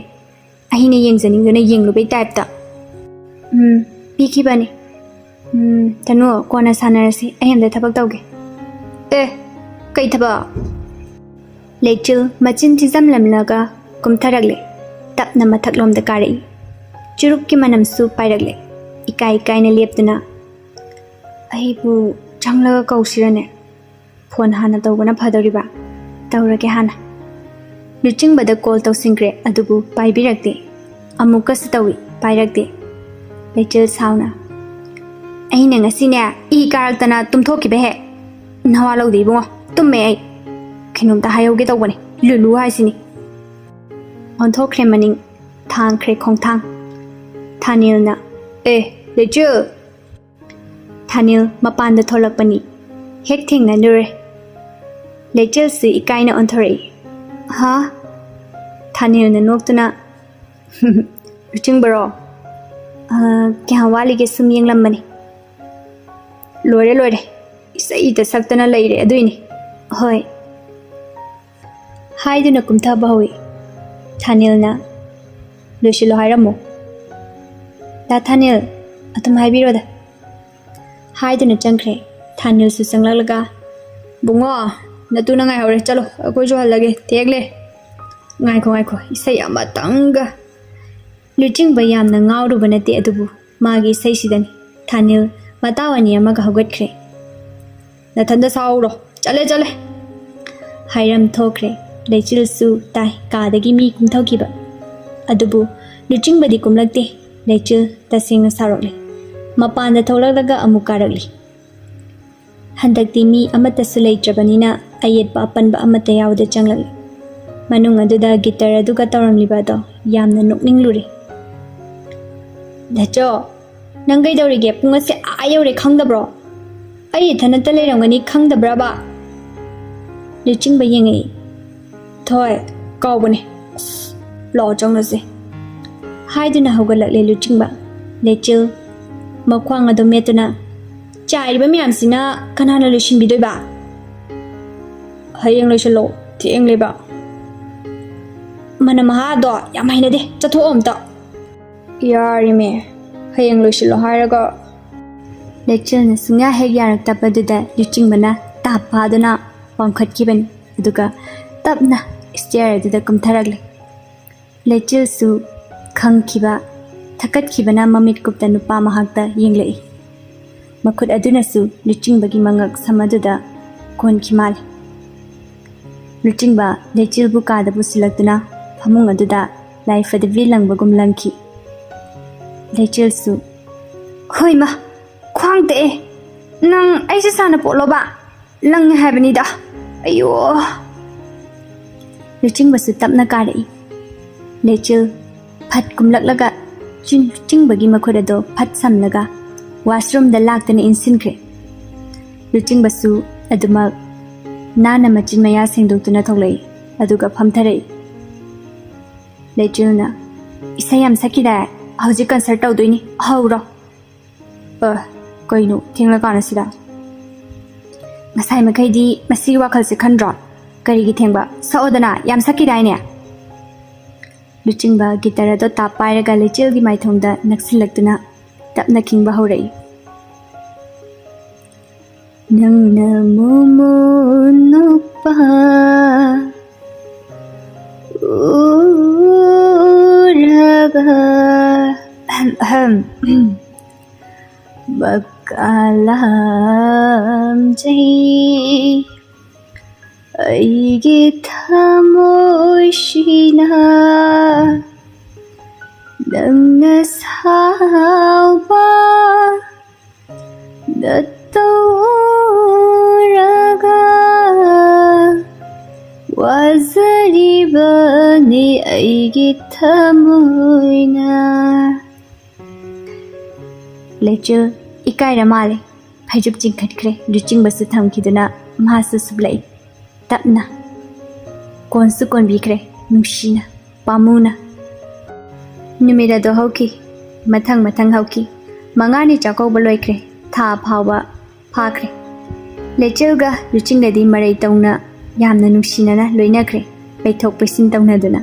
ꯑꯩꯅ ꯌꯦꯡꯖꯅꯤꯡꯗꯅ ꯌꯦꯡꯂꯨꯕꯩ ꯇꯥꯏꯞꯇ꯫" "ꯎꯝ, ꯄꯤꯈꯤꯕꯅꯦ꯫ ꯎꯝ, ꯇꯅꯨ, ꯀꯣꯟꯅ ꯁꯥꯟꯅꯔꯁꯤ, ꯑꯩ ꯑꯝꯇ ꯊꯕꯛ ꯇꯧꯒꯦ꯫" "ꯑꯦ, ꯀꯩ ꯊꯕꯛ?" ꯂꯩꯆꯤꯜ ꯃꯆꯤꯟ ꯊꯤꯖꯝꯂꯝꯂꯒ ꯀꯨꯝꯊꯔꯛꯂꯦ꯫ ꯇꯞꯅ ꯃꯊꯛꯂꯣꯝꯗ ꯀꯥꯔꯛꯏ꯫ ꯆꯨꯔꯨꯞꯀꯤ ꯃꯅꯝꯁꯨ ꯄꯥꯏꯔꯛꯂꯦ꯫ ꯏꯀꯥꯏ ꯏꯀꯥꯏꯅ ꯂꯦꯞꯇꯨꯅ, "ꯑꯩꯕꯨ ꯆꯪꯂꯒ ꯀꯧꯁꯤꯔꯅꯦ? ꯐꯣꯟ ꯍꯥꯟꯅ ꯇꯧꯕꯅ ꯐꯗꯧꯔꯤꯕ꯫" "ꯇꯧꯔꯒꯦ ꯍꯥꯟꯅ꯫" ꯂꯨꯆꯤꯡꯕꯗ ꯀꯣꯜ ꯇꯧꯁꯤꯟꯈ꯭ꯔꯦ, ꯑꯗꯨꯕꯨ ꯄꯥꯏꯕꯤꯔꯛꯇꯦ꯫ ꯑꯃꯨꯛꯀꯁꯨ ꯇꯧꯏ, ꯄꯥꯏꯔꯛꯇꯦ꯫ ꯂꯩꯆꯤꯜ ꯁꯥꯎꯅ, ꯑꯩꯅ ꯉꯁꯤꯅꯦ ꯏ ꯀꯥꯔꯛꯇꯅ ꯇꯨꯝꯊꯣꯛꯈꯤꯕ ꯍꯦꯛ꯫ ꯅꯋꯥ ꯂꯧꯗꯦ ꯏꯕꯨꯡꯉꯣ, ꯇꯨꯝꯃꯦ ꯑꯩ꯫ ꯀꯩꯅꯣꯝꯇ ꯍꯥꯏꯍꯧꯒꯦ ꯇꯧꯕꯅꯦ, ꯂꯨꯂꯨ ꯍꯥꯏꯁꯤꯅꯤ꯫ ꯑꯣꯟꯊꯣꯛꯈ꯭ꯔꯦ ꯃꯅꯤꯡ, ꯊꯥꯡꯈ꯭ꯔꯦ ꯈꯣꯡꯊꯥꯡ꯫ ꯊꯥꯅꯤꯜꯅ, "ꯑꯦ, ꯂꯩꯆꯤꯜ!" ꯊꯥꯅꯤꯜ ꯃꯄꯥꯟꯗ ꯊꯣꯛꯂꯛꯄꯅꯤ꯫ ꯍꯦꯛ ꯊꯦꯡꯅꯔꯨꯔꯦ꯫ ꯂꯩꯆꯤꯜꯁꯨ ꯏꯀꯥꯏꯅ ꯑꯣꯟꯊꯣꯔꯛꯏ꯫ "ꯍꯥ?" ꯊꯥꯅꯤꯜꯅ ꯅꯣꯛꯇꯨꯅ, "ꯂꯨꯆꯤꯡꯕꯔꯣ? ꯑ, ꯀꯌꯥꯝ ꯋꯥꯠꯂꯤꯒꯦ ꯁꯨꯝ ꯌꯦꯡꯂꯝꯕꯅꯤ꯫" "ꯂꯣꯏꯔꯦ, ꯂꯣꯏꯔꯦ꯫ ꯏꯁꯩꯗ ꯁꯛꯇꯅ ꯂꯩꯔꯦ ꯑꯗꯨꯏꯅꯤ꯫" "ꯍꯣꯏ꯫" ꯍꯥꯏꯗꯨꯅ ꯀꯨꯝꯊꯕ ꯍꯧꯏ꯫ ꯊꯥꯅꯤꯜꯅ, "ꯂꯣꯏꯁꯤꯜꯂꯣ ꯍꯥꯏꯔꯝꯃꯣ꯫" "ꯗꯥ ꯊꯥꯅꯤꯜ, ꯑꯗꯨꯝ ꯍꯥꯏꯕꯤꯔꯣꯗ꯫" ꯍꯥꯏꯗꯨꯅ ꯆꯪꯈ꯭ꯔꯦ꯫ ꯊꯥꯅꯤꯜꯁꯨ ꯆꯪꯂꯛꯂꯒ, "ꯕꯨꯡꯉꯣ, ꯅꯇꯨꯅ ꯉꯥꯏꯍꯧꯔꯦ, ꯆꯠꯂꯣ, ꯑꯩꯈꯣꯏꯁꯨ ꯍꯜꯂꯒꯦ, ꯊꯦꯡꯂꯦ꯫" "ꯉꯥꯏꯈꯣ, ꯉꯥꯏꯈꯣ, ꯏꯁꯩ ꯑꯃꯇꯪꯒ꯫" ꯂꯨꯆꯤꯡꯕ ꯌꯥꯝꯅ ꯉꯥꯎꯔꯨꯕ ꯅꯠꯇꯦ, ꯑꯗꯨꯕꯨ ꯃꯥꯒꯤ ꯏꯁꯩꯁꯤꯗꯅꯤ ꯊꯥꯅꯤꯜ ꯃꯇꯥꯎ ꯑꯅꯤ ꯑꯃꯒ ꯍꯧꯒꯠꯈ꯭ꯔꯦ꯫ "ꯅꯊꯟꯗ ꯁꯥꯎꯔꯣ, ꯆꯠꯂꯦ, ꯆꯠꯂꯦ꯫" ꯍꯥꯏꯔꯝ ꯊꯣꯛꯈ꯭ꯔꯦ꯫ ꯂꯩꯆꯤꯜꯁꯨ ꯇꯥꯏ, ꯀꯥꯗꯒꯤ ꯃꯤ ꯀꯨꯝꯊꯈꯤꯕ꯫ ꯑꯗꯨꯕꯨ ꯂꯨꯆꯤꯡꯕꯗꯤ ꯀꯨꯝꯂꯛꯇꯦ꯫ ꯂꯩꯆꯤꯜ ꯇꯁꯦꯡꯅ ꯁꯥꯎꯔꯛꯂꯦ꯫ ꯃꯄꯥꯟꯗ ꯊꯣꯛꯂꯛꯂꯒ ꯑꯃꯨꯛ ꯀꯥꯔꯛꯂꯤ꯫ ꯍꯟꯗꯛꯇꯤ ꯃꯤ ꯑꯃꯠꯇꯁꯨ ꯂꯩꯇ꯭ꯔꯕꯅꯤꯅ ꯑꯌꯦꯠꯄ ꯑꯄꯟꯕ ꯑꯃꯠꯇ ꯌꯥꯎꯗ ꯆꯪꯂꯛꯂꯤ꯫ ꯃꯅꯨꯡ ꯑꯗꯨꯗ ꯒꯤꯇꯔ ꯑꯗꯨꯒ ꯇꯧꯔꯝꯂꯤꯕ ꯑꯗꯣ ꯌꯥꯝꯅ ꯅꯣꯛꯅꯤꯡꯂꯨꯔꯦ꯫ "ꯂꯦꯆꯣ, ꯅꯪ ꯀꯩꯗꯧꯔꯤꯒꯦ? ꯄꯨꯡ ꯑꯁꯦ ꯑꯥ ꯌꯧꯔꯦ ꯈꯪꯗꯕ꯭ꯔꯣ? ꯑꯩ ꯏꯊꯟꯇ ꯂꯩꯔꯝꯒꯅꯤ ꯈꯪꯗꯕ꯭ꯔꯕ?" ꯂꯨꯆꯤꯡꯕ ꯌꯦꯡꯉꯛꯏ꯫ "ꯊꯣꯏ, ꯀꯥꯎꯕꯅꯦ꯫ ꯑꯁ, ꯂꯥꯛꯑꯣ ꯆꯪꯂꯁꯦ꯫" ꯍꯥꯏꯗꯨꯅ ꯍꯧꯒꯠꯂꯛꯂꯦ ꯂꯨꯆꯤꯡꯕ꯫ ꯂꯩꯆꯤꯜ ꯃꯈ꯭ꯋꯥꯡ ꯑꯗꯨ ꯃꯦꯠꯇꯨꯅ, "ꯆꯥꯏꯔꯤꯕ ꯃꯌꯥꯝꯁꯤꯅ ꯀꯅꯥꯅ ꯂꯣꯏꯁꯤꯟꯕꯤꯗꯣꯏꯕ? ꯍꯌꯦꯡ ꯂꯣꯏꯁꯤꯜꯂꯣ, ꯊꯦꯡꯂꯦꯕ꯫ ꯃꯅꯝ ꯃꯍꯥꯗꯣ ꯌꯥꯝ ꯍꯩꯅꯗꯦ, ꯆꯠꯊꯣꯛꯑꯣ ꯑꯝꯇ꯫" "ꯌꯥꯔꯤꯃꯦ, ꯍꯌꯦꯡ ꯂꯣꯏꯁꯤꯜꯂꯣ ꯍꯥꯏꯔꯒ꯫" ꯂꯩꯆꯤꯜꯅ ꯁꯨꯡꯌꯥ ꯍꯦꯛ ꯌꯥꯔꯛꯇꯕꯗꯨꯗ ꯂꯨꯆꯤꯡꯕꯅ ꯇꯥꯞ ꯐꯥꯗꯨꯅ ꯋꯥꯡꯈꯠꯈꯤꯕꯅꯤ, ꯑꯗꯨꯒ ꯇꯞꯅ ꯁ꯭ꯇꯦꯌꯔ ꯑꯗꯨꯗ ꯀꯨꯝꯊꯔꯛꯂꯦ꯫ ꯂꯩꯆꯤꯜꯁꯨ ꯈꯪꯈꯤꯕ, ꯊꯛꯀꯠꯈꯤꯕꯅ ꯃꯃꯤꯠ ꯀꯨꯞꯇ ꯅꯨꯄꯥ ꯃꯍꯥꯛꯇ ꯌꯦꯡꯂꯛꯏ꯫ ꯃꯈꯨꯠ ꯑꯗꯨꯅꯁꯨ ꯂꯨꯆꯤꯡꯕꯒꯤ ꯃꯉꯛ ꯁꯝ ꯑꯗꯨꯗ ꯀꯣꯟꯈꯤ ꯃꯥꯜꯂꯤ꯫ ꯂꯨꯆꯤꯡꯕ ꯂꯩꯆꯤꯜꯕꯨ ꯀꯥꯗ ꯄꯨꯁꯤꯜꯂꯛꯇꯨꯅ ꯐꯃꯨꯡ ꯑꯗꯨꯗ ꯂꯥꯏꯐꯗꯕꯤ ꯂꯪꯕꯒꯨꯝ ꯂꯪꯈꯤ꯫ ꯂꯩꯆꯤꯜꯁꯨ, "ꯍꯣꯏꯃ, ꯅꯪ ꯇꯦꯛꯑꯦ꯫ ꯅꯪ ꯑꯩꯁꯦ ꯁꯥꯟꯅꯄꯣꯠꯂꯣꯕ? ꯂꯪꯉꯦ ꯍꯥꯏꯕꯅꯤꯗ꯫ ꯑꯌꯣ꯫ ꯂꯨꯆꯤꯡꯕꯁꯨ ꯇꯞꯅ ꯀꯥꯔꯛꯏ꯫ ꯂꯩꯆꯤꯜ ꯐꯠ ꯀꯨꯝꯂꯛꯂꯒ ꯆꯤꯡ-, ꯂꯨꯆꯤꯡꯕꯒꯤ ꯃꯈꯨꯠ ꯑꯗꯣ ꯐꯠ ꯁꯝꯂꯒ washroomꯗ ꯂꯥꯛꯇꯅ ꯏꯟꯁꯤꯟꯈ꯭ꯔꯦ꯫ ꯂꯨꯆꯤꯡꯕꯁꯨ ꯑꯗꯨꯃꯛ ꯅꯥꯟꯅ ꯃꯆꯤꯟ ꯃꯌꯥ ꯁꯦꯡꯗꯣꯛꯇꯨꯅ ꯊꯣꯛꯂꯛꯏ, ꯑꯗꯨꯒ ꯐꯝꯊꯔꯛꯏ꯫ ꯂꯩꯆꯤꯜꯅ, "ꯏꯁꯩ ꯌꯥꯝ ꯁꯛꯈꯤꯗꯥꯏ? ꯍꯧꯖꯤꯛ concert ꯇꯧꯗꯣꯏꯅꯤ, ꯍꯧꯔꯣ!" ꯑ, ꯀꯩꯅꯣ, ꯊꯦꯡꯂꯀꯥꯟꯁꯤꯗ? ꯉꯁꯥꯏ ꯃꯈꯩꯗꯤ ꯃꯁꯤꯒꯤ ꯋꯥꯈꯜꯁꯦ ꯈꯟꯗ꯭ꯔꯣ? ꯀꯔꯤꯒꯤ ꯊꯦꯡꯕ? ꯁꯛꯑꯣꯗꯅ, ꯌꯥꯝ ꯁꯛꯈꯤꯗꯥꯏꯅꯦ? ꯂꯨꯆꯤꯡꯕ guitar ꯑꯗꯣ ꯇꯥꯞ ꯄꯥꯏꯔꯒ ꯂꯩꯆꯤꯜꯒꯤ ꯃꯥꯏꯊꯣꯡꯗ ꯅꯛꯁꯤꯜꯂꯛꯇꯨꯅ ꯇꯞꯅ ꯈꯤꯡꯕ ꯍꯧꯔꯛꯏ꯫ ꯅꯪꯅ ꯃꯣꯃꯣꯟ ꯅꯨꯄꯥ ꯎꯔꯒ ꯑꯍꯝ, ꯑꯍꯝ, ꯃꯀꯥ ꯂꯥꯝꯖꯩ꯫ ꯑꯩꯒꯤ ꯊꯃꯣꯏꯁꯤꯅ ꯅꯪꯅ ꯁꯥꯎꯕ ꯅꯠꯇꯧꯔꯒ ꯋꯥꯖꯔꯤꯕꯅꯤ ꯑꯩꯒꯤ ꯊꯃꯣꯏꯅ꯫ ꯂꯩꯆꯤꯜ ꯏꯀꯥꯏꯔ ꯃꯥꯜꯂꯦ꯫ ꯐꯩꯖꯨꯞ ꯆꯤꯡꯈꯠꯈ꯭ꯔꯦ꯫ ꯂꯨꯆꯤꯡꯕꯁꯨ ꯊꯝꯈꯤꯗꯨꯅ ꯃꯍꯥꯛꯁꯨ ꯁꯨꯞꯂꯛꯏ꯫ ꯇꯞꯅ꯫ ꯀꯣꯟꯁꯨ ꯀꯣꯟꯕꯤꯈ꯭ꯔꯦ꯫ ꯅꯨꯡꯁꯤꯅ꯫ ꯄꯥꯝꯃꯨꯅ꯫ ꯅꯨꯃꯤꯠ ꯑꯗꯣ ꯍꯧꯈꯤ꯫ ꯃꯊꯪ ꯃꯊꯪ ꯍꯧꯈꯤ꯫ ꯃꯉꯥꯅꯤ ꯆꯥꯛꯀꯧꯕ ꯂꯣꯏꯈ꯭ꯔꯦ꯫ ꯊꯥ ꯐꯥꯎꯕ ꯐꯥꯈ꯭ꯔꯦ꯫ ꯂꯩꯆꯤꯜꯒ ꯂꯨꯆꯤꯡꯒꯗꯤ ꯃꯔꯩ ꯇꯧꯅ ꯌꯥꯝꯅ ꯅꯨꯡꯁꯤꯅꯅ ꯂꯣꯏꯅꯈ꯭ꯔꯦ, ꯄꯩꯊꯣꯛ ꯄꯩꯁꯤꯟ ꯇꯧꯅꯗꯨꯅ꯫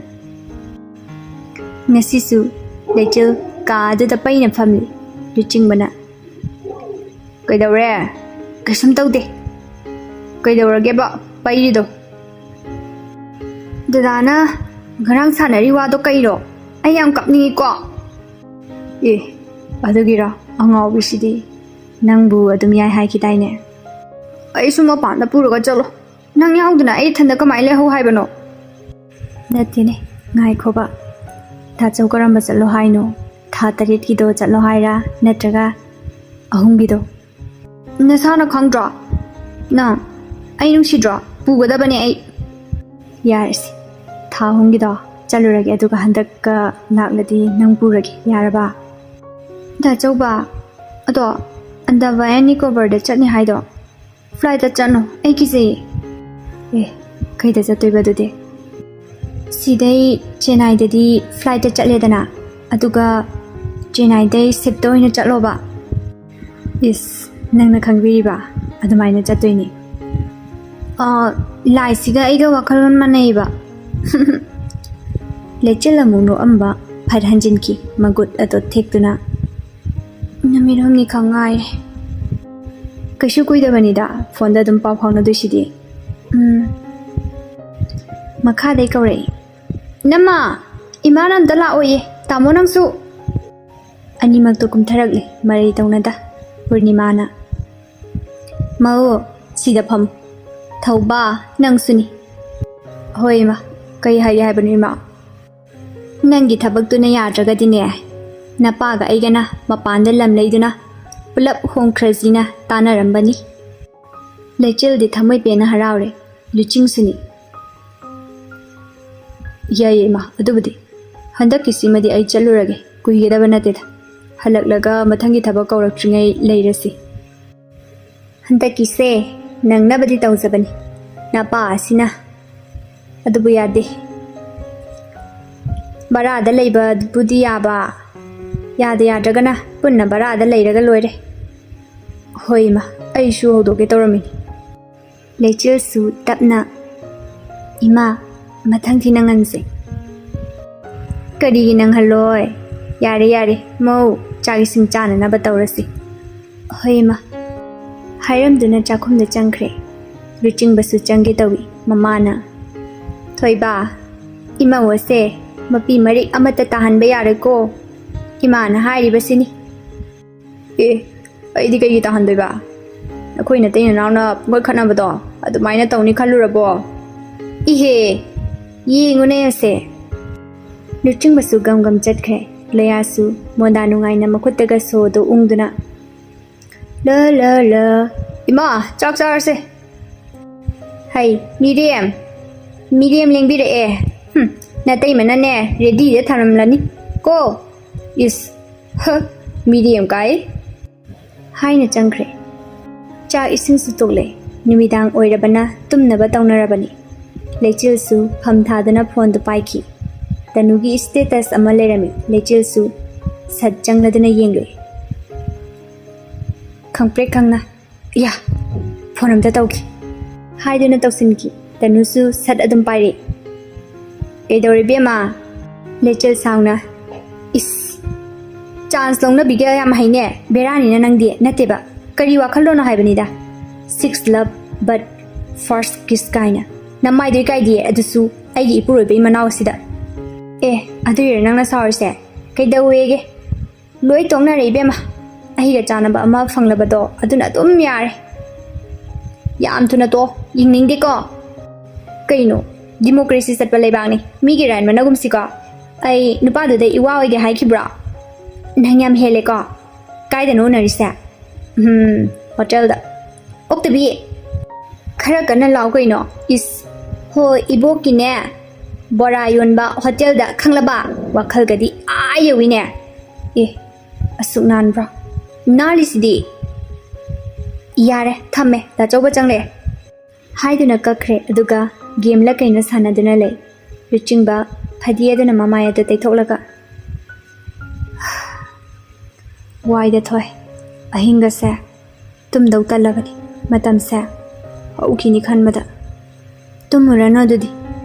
ꯉꯁꯤꯁꯨ ꯂꯩꯆꯤꯜ ꯀꯥ ꯑꯗꯨꯗ ꯄꯩꯅ ꯐꯝꯂꯤ꯫ ꯂꯨꯆꯤꯡꯕꯅ, "ꯀꯩꯗꯧꯔꯦ?" "ꯀꯩꯁꯨꯝ ꯇꯧꯗꯦ꯫ ꯀꯩꯗꯧꯔꯒꯦꯕ ꯄꯩꯔꯤꯗꯣ?" "ꯗꯗꯥꯅ ꯉꯔꯥꯡ ꯁꯥꯟꯅꯔꯤ ꯋꯥꯗꯣ ꯀꯩꯅꯣ? ꯑꯩ ꯌꯥꯝ ꯀꯞꯅꯤꯡꯉꯤꯀꯣ꯫" "ꯑꯦ, ꯑꯗꯨꯒꯤꯔꯣ? ꯑꯉꯥꯎꯕꯤꯁꯤꯗꯤ꯫ ꯅꯪꯕꯨ ꯑꯗꯨꯝ ꯌꯥꯏ ꯍꯥꯏꯈꯤꯗꯥꯏꯅꯦ?" "ꯑꯩꯁꯨ ꯃꯄꯥꯟꯗ ꯄꯨꯔꯒ ꯆꯠꯂꯣ꯫ ꯅꯪ ꯌꯥꯎꯗꯅ ꯑꯩ ꯏꯊꯟꯗ ꯀꯃꯥꯏꯅ ꯂꯩꯍꯧ ꯍꯥꯏꯕꯅꯣ?" "ꯅꯠꯇꯦꯅꯦ, ꯉꯥꯏꯈꯣꯕ꯫ ꯇꯥꯆꯧ ꯀꯔꯝꯕ ꯆꯠꯂꯣ ꯍꯥꯏꯅꯣ? ꯊꯥ ꯇꯔꯦꯠꯀꯤꯗꯣ ꯆꯠꯂꯣ ꯍꯥꯏꯔꯥ, ꯅꯠꯇ꯭ꯔꯒ ꯑꯍꯨꯝꯒꯤꯗꯣ꯫ ꯅꯁꯥꯅ ꯈꯪꯗ꯭ꯔꯣ? ꯅꯪ ꯑꯩ ꯅꯨꯡꯁꯤꯗ꯭ꯔꯣ? ꯄꯨꯒꯗꯕꯅꯦ ꯑꯩ꯫ ꯌꯥꯔꯦꯁꯦ, ꯊꯥ ꯑꯍꯨꯝꯒꯤꯗꯣ ꯆꯠꯂꯨꯔꯒꯦ, ꯑꯗꯨꯒ ꯍꯟꯗꯛꯀ ꯂꯥꯛꯂꯗꯤ ꯅꯪ ꯄꯨꯔꯒꯦ, ꯌꯥꯔꯕ? ꯗꯥ ꯆꯧꯕ, ꯑꯗꯣ ꯑꯟꯗꯥꯃꯥꯟ ꯅꯤꯀꯣꯕꯔꯗ ꯆꯠꯅꯤ ꯍꯥꯏꯗꯣ flightꯇ ꯆꯠꯅꯣ, ꯑꯩ ꯀꯤꯖꯩꯌꯦ꯫ ꯑꯦ, ꯀꯩꯗ ꯆꯠꯇꯣꯏꯕ ꯑꯗꯨꯗꯤ? ꯁꯤꯗꯩ ꯆꯦꯟꯅꯥꯏꯗꯗꯤ flightꯇ ꯆꯠꯂꯦꯗꯅ, ꯑꯗꯨꯒ ꯆꯦꯟꯅꯥꯏꯗꯩ shipꯇ ꯑꯣꯏꯅ ꯆꯠꯂꯣꯕ꯫ ꯏꯁ, ꯅꯪꯅ ꯈꯪꯕꯤꯔꯤꯕ? ꯑꯗꯨꯃꯥꯏꯅ ꯆꯠꯇꯣꯏꯅꯤ꯫ ꯑꯥ, ꯂꯥꯏꯁꯤꯒ ꯑꯩꯒ ꯋꯥꯈꯜꯂꯣꯟ ꯃꯥꯟꯅꯩꯌꯦꯕ꯫ ꯂꯩꯆꯤꯜ ꯑꯃꯨꯛ ꯅꯣꯛꯑꯝꯕ ꯐꯠ ꯍꯟꯖꯤꯟꯈꯤ, ꯃꯒꯨꯠ ꯑꯗꯣ ꯊꯦꯛꯇꯨꯅ꯫ ꯅꯨꯃꯤꯠ ꯍꯨꯝꯅꯤ ꯈꯛ ꯉꯥꯏꯔꯦ꯫ ꯀꯩꯁꯨ ꯀꯨꯏꯗꯕꯅꯤꯗ, phoneꯗ ꯑꯗꯨꯝ ꯄꯥꯎ ꯐꯥꯎꯅꯗꯣꯏꯁꯤꯗꯤ꯫ ꯎꯝ꯫ ꯃꯈꯥꯗꯩ ꯀꯧꯔꯛꯏ꯫ "ꯏꯅꯝꯃ, ꯏꯃꯥꯅ ꯑꯝꯇ ꯂꯥꯛꯑꯣꯌꯦ, ꯇꯥꯃꯣ ꯅꯪꯁꯨ?" ꯑꯅꯤꯃꯛꯇꯣ ꯀꯨꯝꯊꯔꯛꯂꯦ, ꯃꯔꯩ ꯇꯧꯅꯗ꯫ ꯄꯨꯔꯅꯤꯃꯥꯅ, "ꯃꯧ, ꯁꯤꯗ ꯐꯝ꯫ ꯊꯧꯕ, ꯅꯪꯁꯨꯅꯤ꯫" "ꯍꯣꯏ ꯏꯃꯥ, ꯀꯩ ꯍꯥꯏꯒꯦ ꯍꯥꯏꯕꯅꯣ ꯏꯃꯥ?" "ꯅꯪꯒꯤ ꯊꯕꯛꯇꯨꯅ ꯌꯥꯗ꯭ꯔꯒꯗꯤꯅꯦ, ꯅꯄꯥꯒ ꯑꯩꯒꯅ ꯃꯄꯥꯟꯗ ꯂꯝ ꯂꯩꯗꯨꯅ ꯄꯨꯂꯞ ꯍꯣꯡꯈ꯭ꯔꯁꯤꯅ ꯇꯥꯟꯅꯔꯝꯕꯅꯤ꯫" ꯂꯩꯆꯤꯜꯗꯤ ꯊꯃꯣꯏ ꯄꯦꯟꯅ ꯍꯔꯥꯎꯔꯦ, ꯂꯨꯆꯤꯡꯁꯨꯅꯤ꯫ "ꯌꯥꯏꯌꯦ ꯏꯃꯥ, ꯑꯗꯨꯕꯨꯗꯤ꯫ ꯍꯟꯗꯛꯀꯤꯁꯤꯃꯗꯤ ꯑꯩ ꯆꯠꯂꯨꯔꯒꯦ, ꯀꯨꯏꯒꯗꯕ ꯅꯠꯇꯦꯗ꯫ ꯍꯜꯂꯛꯂꯒ ꯃꯊꯪꯒꯤ ꯊꯕꯛ ꯀꯧꯔꯛꯇ꯭ꯔꯤꯉꯩ ꯂꯩꯔꯁꯤ꯫" "ꯍꯟꯗꯛꯀꯤꯁꯦ ꯅꯪꯅꯕꯗꯤ ꯇꯧꯖꯕꯅꯤ, ꯅꯄꯥ ꯑꯁꯤꯅ꯫ ꯑꯗꯨꯕꯨ ꯌꯥꯗꯦ꯫ ꯚꯔꯥꯗ ꯂꯩꯕꯕꯨꯗꯤ ꯌꯥꯕ, ꯌꯥꯗ ꯌꯥꯗ꯭ꯔꯒꯅ ꯄꯨꯟꯅ ꯚꯔꯥꯗ ꯂꯩꯔꯒ ꯂꯣꯏꯔꯦ꯫" "ꯍꯣꯏ ꯏꯃꯥ, ꯑꯩꯁꯨ ꯍꯧꯗꯣꯛꯀꯦ ꯇꯧꯔꯝꯃꯤꯅꯤ꯫" ꯂꯩꯆꯤꯜꯁꯨ ꯇꯞꯅ, "ꯏꯃꯥ, ꯃꯊꯪꯗꯤ ꯅꯪꯍꯟꯁꯦ꯫" "ꯀꯔꯤꯒꯤ ꯅꯪꯍꯜꯂꯣꯏ? ꯌꯥꯔꯦ, ꯌꯥꯔꯦ, ꯃꯧ, ꯆꯥꯛ ꯏꯁꯤꯡ ꯆꯥꯅꯅꯕ ꯇꯧꯔꯁꯤ꯫" "ꯍꯣꯏ, ꯏꯃꯥ꯫" ꯍꯥꯏꯔꯝꯗꯨꯅ ꯆꯥꯛꯈꯨꯝꯗ ꯆꯪꯈ꯭ꯔꯦ꯫ ꯂꯨꯆꯤꯡꯕꯁꯨ ꯆꯪꯒꯦ ꯇꯧꯏ꯫ ꯃꯃꯥꯅ, "ꯊꯣꯏꯕ, ꯏꯃꯧ ꯑꯁꯦ ꯃꯄꯤ ꯃꯔꯤꯛ ꯑꯃꯠꯇ ꯇꯥꯍꯟꯕ ꯌꯥꯔꯣꯏꯀꯣ꯫ ꯏꯃꯥꯅ ꯍꯥꯏꯔꯤꯕꯁꯤꯅꯤ꯫" "ꯑꯦ, ꯑꯩꯗꯤ ꯀꯩꯒꯤ ꯇꯥꯍꯟꯗꯣꯏꯕ? ꯅꯈꯣꯏ ꯅꯇꯩ ꯅꯅꯥꯎꯅ ꯄꯨꯡꯈꯠ ꯈꯠꯅꯕꯗꯣ ꯑꯗꯨꯃꯥꯏꯅ ꯇꯧꯅꯤ ꯈꯜꯂꯨꯔꯕꯣ? ꯏꯍꯦ, ꯌꯦꯡꯉꯨꯅꯦ ꯑꯁꯦ꯫" ꯂꯨꯆꯤꯡꯕꯁꯨ ꯒꯝ ꯒꯝ ꯆꯠꯈ꯭ꯔꯦ꯫ ꯂꯣꯌꯥꯁꯨ ꯃꯣꯟꯗꯥ ꯅꯨꯡꯉꯥꯏꯅ ꯃꯈꯨꯠꯇꯒ ꯁꯣꯗꯣ ꯎꯪꯗꯨꯅ, ꯂ ꯂ ꯂ꯫ ꯏꯃꯥ, ꯆꯥꯛ ꯆꯥꯔꯁꯦ꯫ ꯍꯩ, ꯃꯤꯔꯦꯝ꯫ ꯃꯤꯔꯦꯝ ꯂꯦꯡꯕꯤꯔꯛꯑꯦ꯫ ꯍꯨꯝ, ꯅꯇꯩꯃꯅꯅꯦ, ꯔꯦꯗꯤꯗ ꯊꯝꯂꯝꯂꯅꯤ꯫ ꯀꯣ? ꯏꯁ, ꯍ, ꯃꯤꯔꯦꯝ ꯀꯥꯏ꯫ ꯍꯥꯏꯅ ꯆꯪꯈ꯭ꯔꯦ꯫ ꯆꯥꯛ ꯏꯁꯤꯡꯁꯨ ꯇꯣꯛꯂꯦ꯫ ꯅꯨꯃꯤꯗꯥꯡ ꯑꯣꯏꯔꯕꯅ ꯇꯨꯝꯅꯕ ꯇꯧꯅꯔꯕꯅꯤ꯫ ꯂꯩꯆꯤꯜꯁꯨ ꯐꯝ ꯊꯥꯗꯨꯅ ꯐꯣꯟꯗꯨ ꯄꯥꯏꯈꯤ꯫ ꯇꯅꯨꯒꯤ status ꯑꯃ ꯂꯩꯔꯝꯃꯤ꯫ ꯂꯩꯆꯤꯜꯁꯨ ꯁꯠ ꯆꯪꯂꯗꯨꯅ ꯌꯦꯡꯂꯨꯏ꯫ ꯈꯪꯄ꯭ꯔꯦꯛ ꯈꯪꯅ, "ꯏꯌꯥ, ꯐꯣꯟ ꯑꯝꯇ ꯇꯧꯈꯤ" ꯍꯥꯏꯗꯨꯅ ꯇꯧꯁꯤꯟꯈꯤ꯫ ꯇꯅꯨꯁꯨ ꯁꯠ ꯑꯗꯨꯝ ꯄꯥꯏꯔꯛꯏ꯫ "ꯀꯩꯗꯧꯔꯤ ꯏꯕꯦꯝꯃ?" ꯂꯩꯆꯤꯜ ꯁꯥꯎꯅ, "ꯏꯁ, chance ꯂꯧꯅꯕꯤꯒ ꯌꯥꯝ ꯍꯩꯅꯦ꯫ ꯕꯦꯔꯥꯅꯤꯅ ꯅꯪꯗꯤ, ꯅꯠꯇꯦꯕ꯫ ꯀꯔꯤ ꯋꯥꯈꯜꯂꯣꯟꯅꯣ ꯍꯥꯏꯕꯅꯤꯗ꯫ Six love but first kiss ꯀꯥꯏꯅ꯫ ꯅꯃꯥꯏꯗꯣ ꯏꯀꯥꯏꯗꯤꯌꯦ, ꯑꯗꯨꯁꯨ ꯑꯩꯒꯤ ꯏꯄꯨꯔꯣꯏꯕ ꯏꯃꯅꯥꯎꯁꯤꯗ꯫ ꯑꯦ, ꯑꯗꯨꯏꯔ ꯅꯪꯅ ꯁꯥꯎꯔꯤꯁꯦ? ꯀꯩꯗꯧꯋꯦꯒꯦ? ꯂꯣꯏ ꯇꯣꯛꯅꯔꯦ ꯏꯕꯦꯝꯃ꯫ ꯑꯩꯒ ꯆꯥꯟꯅꯕ ꯑꯃ ꯐꯪꯂꯕꯗꯣ ꯑꯗꯨꯅ ꯑꯗꯨꯝ ꯌꯥꯔꯦ꯫ ꯌꯥꯝ ꯊꯨꯅ ꯇꯣꯛꯑꯣ, ꯌꯦꯡꯅꯤꯡꯗꯦꯀꯣ꯫ ꯀꯩꯅꯣ, democracy ꯆꯠꯄ ꯂꯩꯕꯥꯛꯅꯤ, ꯃꯤꯒꯤ right ꯃꯅꯒꯨꯝꯁꯤꯀꯣ꯫ ꯑꯩ ꯅꯨꯄꯥꯗꯨꯗ ꯏꯋꯥ ꯑꯣꯏꯗꯦ ꯍꯥꯏꯈꯤꯕ꯭ꯔꯣ? ꯅꯪ ꯌꯥꯝ ꯍꯦꯜꯂꯦꯀꯣ꯫ ꯀꯥꯏꯗꯅꯣ ꯎꯅꯔꯤꯁꯦ? ꯎꯝ, hotel ꯗ꯫ ꯑꯣꯛꯇꯕꯤ, ꯈꯔ ꯀꯟꯅ ꯂꯥꯎ ꯀꯩꯅꯣ꯫ ꯏꯁ, ꯍꯣ, ꯏꯕꯣꯛꯀꯤꯅꯦ, ꯕꯣꯔꯥ ꯌꯣꯟꯕ hotel ꯗ, ꯈꯪꯂꯕ? ꯋꯥꯈꯜꯒꯗꯤ ꯑꯥ ꯌꯧꯋꯤꯅꯦ꯫ ꯑꯦ, ꯑꯁꯨꯛ ꯅꯥꯟꯕ꯭ꯔꯣ? ꯅꯥꯜꯂꯤꯁꯤꯗꯤ꯫ ꯌꯥꯔꯦ, ꯊꯝꯃꯦ, ꯗꯥꯆꯧꯕ ꯆꯪꯂꯛꯑꯦ꯫ ꯍꯥꯏꯗꯨꯅ ꯀꯛꯈ꯭ꯔꯦ, ꯑꯗꯨꯒ game ꯂ ꯀꯩꯅꯣ ꯁꯥꯟꯅꯗꯨꯅ ꯂꯩ꯫ ꯂꯨꯆꯤꯡꯕ ꯐꯗꯤ ꯑꯗꯨꯅ ꯃꯃꯥꯏ ꯑꯗꯨ ꯇꯩꯊꯣꯛꯂꯒ, "ꯋꯥꯏꯗ ꯊꯣꯏ, ꯑꯍꯤꯡꯒꯁꯦ ꯇꯨꯝꯗꯧ ꯇꯜꯂꯕꯅꯤ꯫ ꯃꯇꯝꯁꯦ ꯍꯧꯈꯤꯅꯤ ꯈꯟꯕꯗ꯫ ꯇꯨꯝꯃꯨꯔꯅꯨ ꯑꯗꯨꯗꯤ꯫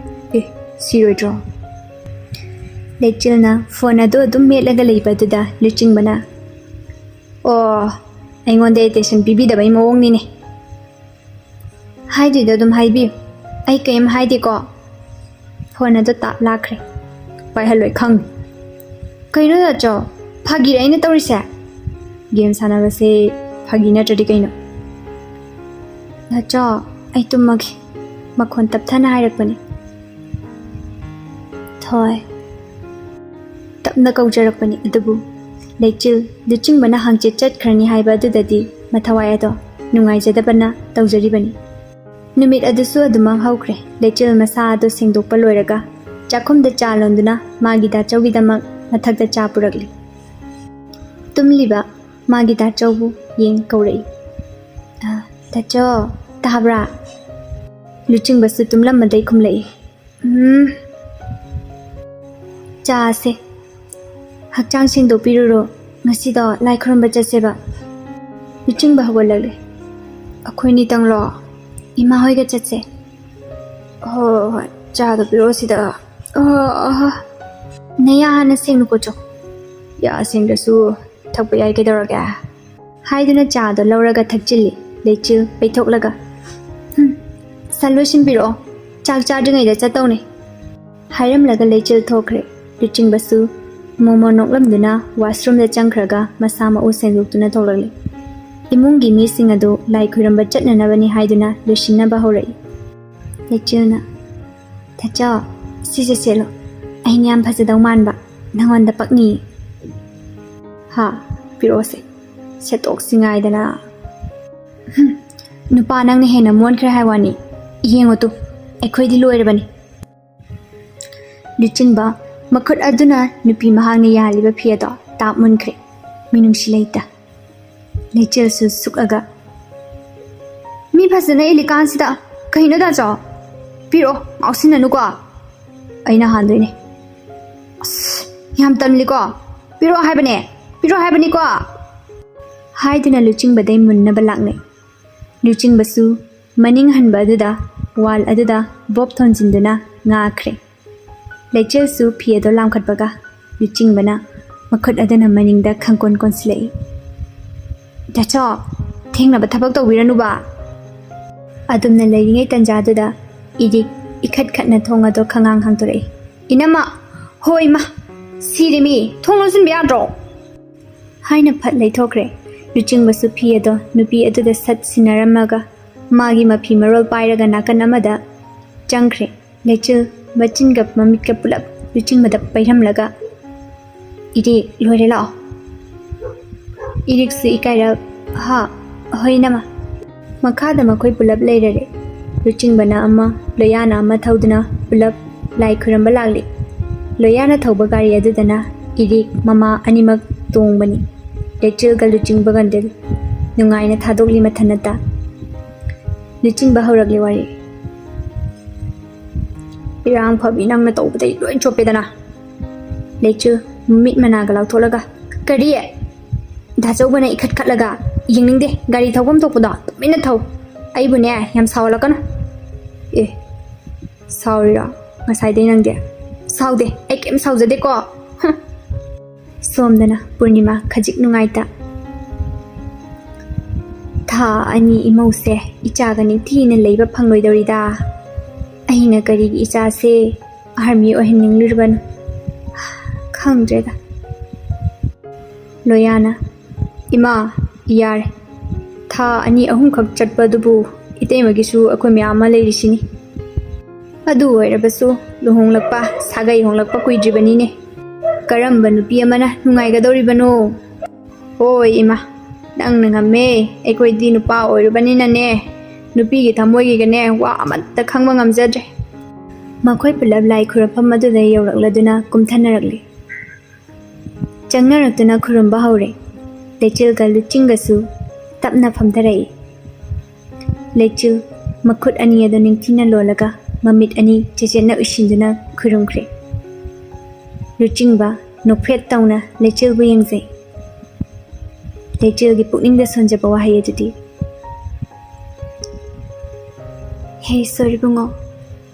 ꯑꯦ, ꯁꯤꯔꯣꯏꯗ꯭ꯔꯣ?" ꯂꯩꯆꯤꯜꯅ ꯐꯣꯟ ꯑꯗꯨ ꯑꯗꯨꯝ ꯃꯦꯠꯂꯒ ꯂꯩꯕꯗꯨꯗ ꯂꯨꯆꯤꯡꯕꯅ, "ꯑꯣ, ꯑꯩꯉꯣꯟꯗ attention ꯄꯤꯕꯤꯗꯕꯩ ꯃꯑꯣꯡꯅꯤꯅꯦ꯫" "ꯍꯥꯏꯗꯣꯏꯗꯣ ꯑꯗꯨꯝ ꯍꯥꯏꯕꯤꯌꯨ, ꯑꯩ ꯀꯩꯝ ꯍꯥꯏꯗꯦꯀꯣ꯫" ꯐꯣꯟ ꯑꯗꯨ ꯇꯥꯞ ꯂꯥꯛꯈ꯭ꯔꯦ꯫ "ꯄꯥꯏꯍꯜꯂꯣꯏ ꯈꯪ꯫" "ꯀꯩꯅꯣ ꯗꯥꯆꯣ, ꯐꯥꯒꯤꯔ ꯑꯩꯅ ꯇꯧꯔꯤꯁꯦ?" "Game ꯁꯥꯟꯅꯕꯁꯦ ꯐꯥꯒꯤ ꯅꯠꯇ꯭ꯔꯗꯤ ꯀꯩꯅꯣ?" "ꯗꯥꯆꯣ, ꯑꯩ ꯇꯨꯝꯃꯒꯦ꯫" ꯃꯈꯣꯟ ꯇꯞꯊꯅ ꯍꯥꯏꯔꯛꯄꯅꯤ꯫ "ꯊꯣꯏ꯫" ꯇꯞꯅ ꯀꯧꯖꯔꯛꯄꯅꯤ, ꯑꯗꯨꯕꯨ ꯂꯩꯆꯤꯜ, ꯂꯨꯆꯤꯡꯕꯅ ꯍꯪꯆꯤꯠ ꯆꯠꯈ꯭ꯔꯅꯤ ꯍꯥꯏꯕ ꯑꯗꯨꯗꯗꯤ ꯃꯊꯋꯥꯏ ꯑꯗꯣ ꯅꯨꯡꯉꯥꯏꯖꯗꯕꯅ ꯇꯧꯖꯔꯤꯕꯅꯤ꯫ ꯅꯨꯃꯤꯠ ꯑꯗꯨꯁꯨ ꯑꯗꯨꯃꯛ ꯍꯧꯈ꯭ꯔꯦ꯫ ꯂꯩꯆꯤꯜ ꯃꯁꯥ ꯑꯗꯨ ꯁꯦꯡꯗꯣꯛꯄ ꯂꯣꯏꯔꯒ ꯆꯥꯛꯈꯨꯝꯗ ꯆꯥ ꯂꯣꯟꯗꯨꯅ ꯃꯥꯒꯤ ꯗꯥꯆꯧꯒꯤꯗꯃꯛ ꯃꯊꯛꯇ ꯆꯥ ꯄꯨꯔꯛꯂꯤ꯫ ꯇꯨꯝꯂꯤꯕ ꯃꯥꯒꯤ ꯗꯥꯆꯧꯕꯨ ꯌꯦꯡ ꯀꯧꯔꯛꯏ꯫ "ꯑ, ꯗꯥꯆꯧ, ꯇꯥꯕ꯭ꯔꯥ?" ꯂꯨꯆꯤꯡꯕꯁꯨ ꯇꯨꯝꯂꯝꯕꯗꯩ ꯈꯨꯝꯂꯛꯏ꯫ "ꯎꯝ, ꯆꯥꯁꯦ꯫ ꯍꯛꯆꯥꯡ ꯁꯦꯡꯗꯣꯛꯄꯤꯔꯨꯔꯣ, ꯉꯁꯤꯗꯣ ꯂꯥꯏ ꯈꯨꯔꯨꯝꯕ ꯆꯠꯁꯦꯕ꯫" ꯂꯨꯆꯤꯡꯕ ꯍꯧꯒꯠꯂꯛꯂꯦ꯫ "ꯑꯩꯈꯣꯏꯅꯤꯇꯪꯂꯣ? ꯏꯃꯥ ꯍꯣꯏꯒ ꯆꯠꯁꯦ꯫" "ꯍꯣꯏ, ꯍꯣꯏ, ꯆꯥꯗꯣ ꯄꯤꯔꯛꯑꯣ ꯁꯤꯗ꯫ ꯑꯣ, ꯑꯣ꯫ ꯅꯌꯥ ꯍꯥꯟꯅ ꯁꯦꯡꯅ ꯀꯣꯠꯆꯣ꯫" "ꯌꯥ ꯁꯦꯡꯗ꯭ꯔꯁꯨ ꯊꯛꯄ ꯌꯥꯏ, ꯀꯩꯗꯧꯔꯒꯦ?" ꯍꯥꯏꯗꯨꯅ ꯆꯥꯗꯣ ꯂꯧꯔꯒ ꯊꯛꯆꯤꯜꯂꯤ꯫ ꯂꯩꯆꯤꯜ ꯄꯩꯊꯣꯛꯂꯒ, "ꯍꯨꯝ, ꯁꯟ ꯂꯣꯏꯁꯤꯟꯕꯤꯔꯛꯑꯣ, ꯆꯥꯛ ꯆꯥꯗ꯭ꯔꯤꯉꯩꯗ ꯆꯠꯇꯧꯅꯦ꯫" ꯍꯥꯏꯔꯝꯂꯒ ꯂꯩꯆꯤꯜ ꯊꯣꯛꯈ꯭ꯔꯦ꯫ ꯂꯨꯆꯤꯡꯕꯁꯨ ꯃꯣꯃꯣ ꯅꯣꯛꯂꯝꯗꯨꯅ ꯋꯥꯁꯔꯨꯝꯗ ꯆꯪꯈ꯭ꯔꯒ ꯃꯁꯥ ꯃꯎ ꯁꯦꯡꯗꯣꯛꯇꯨꯅ ꯊꯣꯛꯂꯛꯂꯤ꯫ ꯏꯃꯨꯡꯒꯤ ꯃꯤꯁꯤꯡ ꯑꯗꯨ ꯂꯥꯏ ꯈꯣꯏꯔꯝꯕ ꯆꯠꯅꯅꯕꯅꯤ ꯍꯥꯏꯗꯨꯅ ꯂꯣꯏꯁꯤꯟꯅꯕ ꯍꯧꯔꯛꯏ꯫ ꯂꯩꯆꯤꯜꯅ, "ꯗꯥꯆꯧ, ꯁꯤꯁꯦ ꯁꯦꯠꯂꯣ, ꯑꯩꯅ ꯌꯥꯝ ꯐꯖꯗꯧ ꯃꯥꯟꯕ, ꯅꯉꯣꯟꯗ ꯄꯛꯅꯤꯌꯦ꯫" "ꯍꯥ, ꯄꯤꯔꯛꯑꯣꯁꯦ, ꯁꯦꯠꯇꯣꯛꯁꯤ ꯉꯥꯏꯗꯅ꯫" "ꯍꯨꯝ, ꯅꯨꯄꯥ ꯅꯪꯅ ꯍꯦꯟꯅ ꯃꯣꯟꯈ꯭ꯔꯦ ꯍꯥꯏ ꯋꯥꯅꯤ, ꯌꯦꯡꯉꯨ ꯇꯨ, ꯑꯩꯈꯣꯏꯗꯤ ꯂꯣꯏꯔꯕꯅꯤ꯫" ꯂꯨꯆꯤꯡꯕ ꯃꯈꯨꯠ ꯑꯗꯨꯅ ꯅꯨꯄꯤ ꯃꯍꯥꯛꯅ ꯌꯥꯜꯂꯤꯕ ꯐꯤ ꯑꯗꯣ ꯇꯥꯞ ꯃꯨꯟꯈ꯭ꯔꯦ꯫ ꯃꯤꯅꯨꯡꯁꯤ ꯂꯩꯇ꯫ ꯂꯩꯆꯤꯜꯁꯨ ꯁꯨꯛꯑꯒ, "ꯃꯤ ꯐꯖꯅ ꯏꯜꯂꯤꯀꯥꯟꯁꯤꯗ ꯀꯩꯅꯣ ꯗꯥꯆꯧ? ꯄꯤꯔꯛꯑꯣ, ꯉꯥꯎꯁꯤꯟꯅꯅꯨꯀꯣ꯫" "ꯑꯩꯅ ꯍꯥꯟꯗꯣꯏꯅꯦ꯫" "ꯑꯁ, ꯌꯥꯝ ꯇꯜꯂꯤꯀꯣ꯫ ꯄꯤꯔꯛꯑꯣ ꯍꯥꯏꯕꯅꯦ, ꯄꯤꯔꯛꯑꯣ ꯍꯥꯏꯕꯅꯤꯀꯣ꯫" ꯍꯥꯏꯗꯨꯅ ꯂꯨꯆꯤꯡꯕꯗꯩ ꯃꯨꯟꯅꯕ ꯂꯥꯛꯅꯩ꯫ ꯂꯨꯆꯤꯡꯕꯁꯨ ꯃꯅꯤꯡ ꯍꯟꯕ ꯑꯗꯨꯗ ꯋꯥꯜ ꯑꯗꯨꯗ ꯕꯣꯞ ꯊꯣꯟꯖꯤꯟꯗꯨꯅ ꯉꯥꯈ꯭ꯔꯦ꯫ ꯂꯩꯆꯤꯜꯁꯨ ꯐꯤ ꯑꯗꯨ ꯂꯥꯝꯈꯠꯄꯒ ꯂꯨꯆꯤꯡꯕꯅ ꯃꯈꯨꯠ ꯑꯗꯨꯅ ꯃꯅꯤꯡꯗ ꯈꯪꯀꯣꯟ ꯀꯣꯟꯁꯤꯜꯂꯛꯏ꯫ "ꯗꯥꯆꯧ, ꯊꯦꯡꯅꯕ ꯊꯕꯛ ꯇꯧꯕꯤꯔꯅꯨꯕ꯫" ꯑꯗꯨꯝꯅ ꯂꯩꯔꯤꯉꯩ ꯇꯟꯖꯥꯗꯨꯗ ꯏꯔꯤꯛ ꯏꯈꯠ ꯈꯠꯅ ꯊꯣꯡ ꯑꯗꯨ ꯈꯪꯉꯥꯡ ꯍꯥꯡꯗꯣꯔꯛꯏ꯫ "ꯏꯅꯝꯃ!" "ꯍꯣ ꯏꯃꯥ! ꯁꯤꯔꯦ ꯃꯤ! ꯊꯣꯡ ꯂꯣꯟꯁꯤꯟꯕ ꯌꯥꯗ꯭ꯔꯣ?" ꯍꯥꯏꯅ ꯐꯠ ꯂꯩꯊꯣꯛꯈ꯭ꯔꯦ꯫ ꯂꯨꯆꯤꯡꯕꯁꯨ ꯐꯤ ꯑꯗꯣ ꯅꯨꯄꯤ ꯑꯗꯨꯗ ꯁꯠ ꯁꯤꯟꯅꯔꯝꯃꯒ ꯃꯥꯒꯤ ꯃꯐꯤ ꯃꯔꯣꯜ ꯄꯥꯏꯔꯒ ꯅꯥꯀꯟ ꯑꯃꯗ ꯆꯪꯈ꯭ꯔꯦ꯫ ꯂꯩꯆꯤꯜ ꯃꯆꯤꯟꯒ ꯃꯃꯤꯠꯀ ꯄꯨꯂꯞ ꯂꯨꯆꯤꯡꯕꯗ ꯄꯩꯔꯝꯂꯒ, "ꯏꯗꯤ ꯂꯣꯏꯔꯦ, ꯂꯥꯛꯑꯣ, ꯏꯔꯤꯛꯁꯨ ꯏꯀꯥꯏꯔꯞ, "ꯍꯥ, ꯍꯣꯏ ꯏꯅꯝꯃ꯫" ꯃꯈꯥꯗ ꯃꯈꯣꯏ ꯄꯨꯂꯞ ꯂꯩꯔꯔꯦ꯫ ꯂꯨꯆꯤꯡꯕꯅ ꯑꯃ, ꯂꯣꯌꯥꯅ ꯑꯃ ꯊꯧꯗꯨꯅ ꯄꯨꯂꯞ ꯂꯥꯏ ꯈꯨꯔꯝꯕ ꯂꯥꯛꯂꯤ꯫ ꯂꯣꯌꯥꯅ ꯊꯧꯕ ꯒꯥꯔꯤ ꯑꯗꯨꯗꯅ ꯏꯔꯤꯛ ꯃꯃꯥ ꯑꯅꯤꯃꯛ ꯇꯣꯡꯕꯅꯤ꯫ ꯂꯩꯆꯤꯜꯒ ꯂꯨꯆꯤꯡꯕꯒꯟꯗꯤꯜ ꯅꯨꯡꯉꯥꯏꯅ ꯊꯥꯗꯣꯛꯂꯤ ꯃꯊꯟꯅꯇ꯫ ꯂꯨꯆꯤꯡꯕ ꯍꯧꯔꯛꯂꯤ ꯋꯥꯔꯤ꯫ "ꯏꯔꯥꯡ ꯐꯕꯤ ꯅꯪꯅ ꯇꯧꯕꯗꯩ ꯂꯣꯏ ꯆꯣꯞꯄꯦꯗꯅ꯫" ꯂꯩꯆꯤꯜ ꯃꯃꯤꯠ ꯃꯅꯥꯒ ꯂꯥꯎꯊꯣꯛꯂꯒ, "ꯀꯔꯤ? ꯗꯥꯆꯧꯕꯅ ꯏꯈꯠ ꯈꯠꯂꯒ ꯌꯦꯡꯅꯤꯡꯗꯦ꯫ ꯒꯥꯔꯤ ꯊꯧꯐꯝ ꯊꯣꯛꯄꯗꯣ ꯇꯨꯃꯤꯟꯅ ꯊꯧ꯫ ꯑꯩꯕꯨꯅꯦ ꯌꯥꯝ ꯁꯥꯎꯍꯜꯂꯛꯀꯅꯨ꯫" "ꯑꯦ, ꯁꯥꯎꯔꯤꯔꯣ ꯉꯁꯥꯏꯗꯩ ꯅꯪꯗꯤ?" "ꯁꯥꯎꯗꯦ, ꯑꯩ ꯀꯩꯝ ꯁꯥꯎꯖꯗꯦꯀꯣ꯫" ꯍꯨꯝ꯫ ꯁꯣꯝꯗꯅ ꯄꯨꯔꯅꯤꯃꯥ ꯈꯖꯤꯛ ꯅꯨꯡꯉꯥꯏꯇ꯫ "ꯊꯥ ꯑꯅꯤ ꯏꯃꯧꯁꯦ ꯏꯆꯥꯒ ꯅꯤꯡꯊꯤꯅ ꯂꯩꯕ ꯐꯪꯂꯣꯏꯗꯧꯔꯤꯗ꯫ ꯑꯩꯅ ꯀꯔꯤꯒꯤ ꯏꯆꯥꯁꯦ ꯑꯥꯔꯃꯤ ꯑꯣꯏꯍꯟꯅꯤꯡꯂꯨꯔꯤꯕꯅꯣ? ꯈꯪꯗ꯭ꯔꯦꯗ꯫" ꯂꯣꯌꯥꯅ, "ꯏꯃꯥ, ꯌꯥꯔꯦ꯫ ꯊꯥ ꯑꯅꯤ ꯑꯍꯨꯝꯈꯛ ꯆꯠꯄꯗꯨꯕꯨ ꯏꯇꯩꯃꯒꯤꯁꯨ ꯑꯩꯈꯣꯏ ꯃꯌꯥꯝ ꯑꯃ ꯂꯩꯔꯤꯁꯤꯅꯤ꯫ ꯑꯗꯨ ꯑꯣꯏꯔꯕꯁꯨ ꯂꯨꯍꯣꯡꯂꯛꯄ, ꯁꯥꯒꯩ ꯍꯣꯡꯂꯛꯄ ꯀꯨꯏꯗ꯭ꯔꯤꯕꯅꯤꯅꯦ꯫ ꯀꯔꯝꯕ ꯅꯨꯄꯤ ꯑꯃꯅ ꯅꯨꯡꯉꯥꯏꯒꯗꯧꯔꯤꯕꯅꯣ?" "ꯍꯣꯏ ꯏꯃꯥ, ꯅꯪꯅ ꯉꯝꯃꯦ꯫ ꯑꯩꯈꯣꯏꯗꯤ ꯅꯨꯄꯥ ꯑꯣꯏꯔꯨꯕꯅꯤꯅꯅꯦ, ꯅꯨꯄꯤꯒꯤ ꯊꯃꯣꯏꯒꯤꯒꯅꯦ ꯋꯥ ꯑꯃꯠꯇ ꯈꯪꯕ ꯉꯝꯖꯗ꯭ꯔꯦ꯫" ꯃꯈꯣꯏ ꯄꯨꯂꯞ ꯂꯥꯏ ꯈꯨꯔꯨꯝꯐꯝ ꯑꯗꯨꯗ ꯌꯧꯔꯛꯂꯗꯨꯅ ꯀꯨꯝꯊꯅꯔꯛꯂꯤ꯫ ꯆꯪꯅꯔꯛꯇꯨꯅ ꯈꯨꯔꯨꯝꯕ ꯍꯧꯔꯦ꯫ ꯂꯩꯆꯤꯜꯒ ꯂꯨꯆꯤꯡꯒꯁꯨ ꯇꯞꯅ ꯐꯝꯊꯔꯛꯏ꯫ ꯂꯩꯆꯤꯜ ꯃꯈꯨꯠ ꯑꯅꯤ ꯑꯗꯨ ꯅꯤꯡꯊꯤꯅ ꯂꯣꯜꯂꯒ ꯃꯃꯤꯠ ꯑꯅꯤ ꯆꯦꯆꯦꯠꯅ ꯎꯏꯁꯤꯟꯗꯨꯅ ꯈꯨꯔꯨꯝꯈ꯭ꯔꯦ꯫ ꯂꯨꯆꯤꯡꯕ ꯅꯣꯛꯐꯦꯠ ꯇꯧꯅ ꯂꯩꯆꯤꯜꯕꯨ ꯌꯦꯡꯖꯩ꯫ ꯂꯩꯆꯤꯜꯒꯤ ꯄꯨꯛꯅꯤꯡꯗ ꯁꯣꯟꯖꯕ ꯋꯥꯍꯩ ꯑꯗꯨꯗꯤ, "ꯍꯦ ꯏꯁꯣꯔ ꯏꯕꯨꯡꯉꯣ,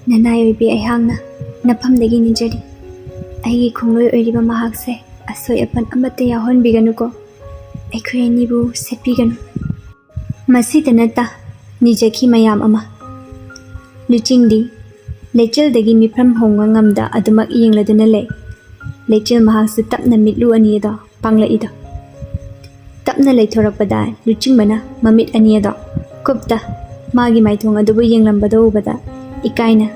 ꯅꯅꯥꯏ ꯑꯣꯏꯕꯤ ꯑꯩꯍꯥꯛꯅ ꯅꯐꯝꯗꯒꯤ ꯅꯤꯖꯔꯤ꯫ ꯑꯩꯒꯤ ꯈꯣꯡꯂꯣꯏ ꯑꯣꯏꯔꯤꯕ ꯃꯍꯥꯛꯁꯦ ꯑꯁꯣꯏ ꯑꯄꯟ ꯑꯃꯠꯇ ꯌꯥꯎꯍꯟꯕꯤꯒꯅꯨꯀꯣ꯫ ꯑꯩꯈꯣꯏ ꯑꯅꯤꯕꯨ ꯁꯦꯠꯄꯤꯒꯅꯨ꯫" ꯃꯁꯤꯗ ꯅꯠꯇ ꯅꯤꯖꯈꯤ ꯃꯌꯥꯝ ꯑꯃ꯫ ꯂꯨꯆꯤꯡꯗꯤ ꯂꯩꯆꯤꯜꯗꯒꯤ ꯃꯤꯐꯝ ꯍꯣꯡꯕ ꯉꯝꯗ ꯑꯗꯨꯃꯛ ꯌꯦꯡꯂꯗꯨꯅ ꯂꯩ꯫ ꯂꯩꯆꯤꯜ ꯃꯍꯥꯛꯁꯨ ꯇꯞꯅ ꯃꯤꯠꯂꯨ ꯑꯅꯤ ꯑꯗꯣ ꯄꯥꯡꯂꯛꯏꯗꯣ꯫ ꯇꯞꯅ ꯂꯩꯊꯣꯔꯛꯄꯗ ꯂꯨꯆꯤꯡꯕꯅ ꯃꯃꯤꯠ ꯑꯅꯤ ꯑꯗꯣ ꯀꯨꯞꯇ ꯃꯥꯒꯤ ꯃꯥꯏꯊꯣꯡ ꯑꯗꯨꯕꯨ ꯌꯦꯡꯂꯝꯕꯗ ꯎꯕꯗ ꯏꯀꯥꯏꯅ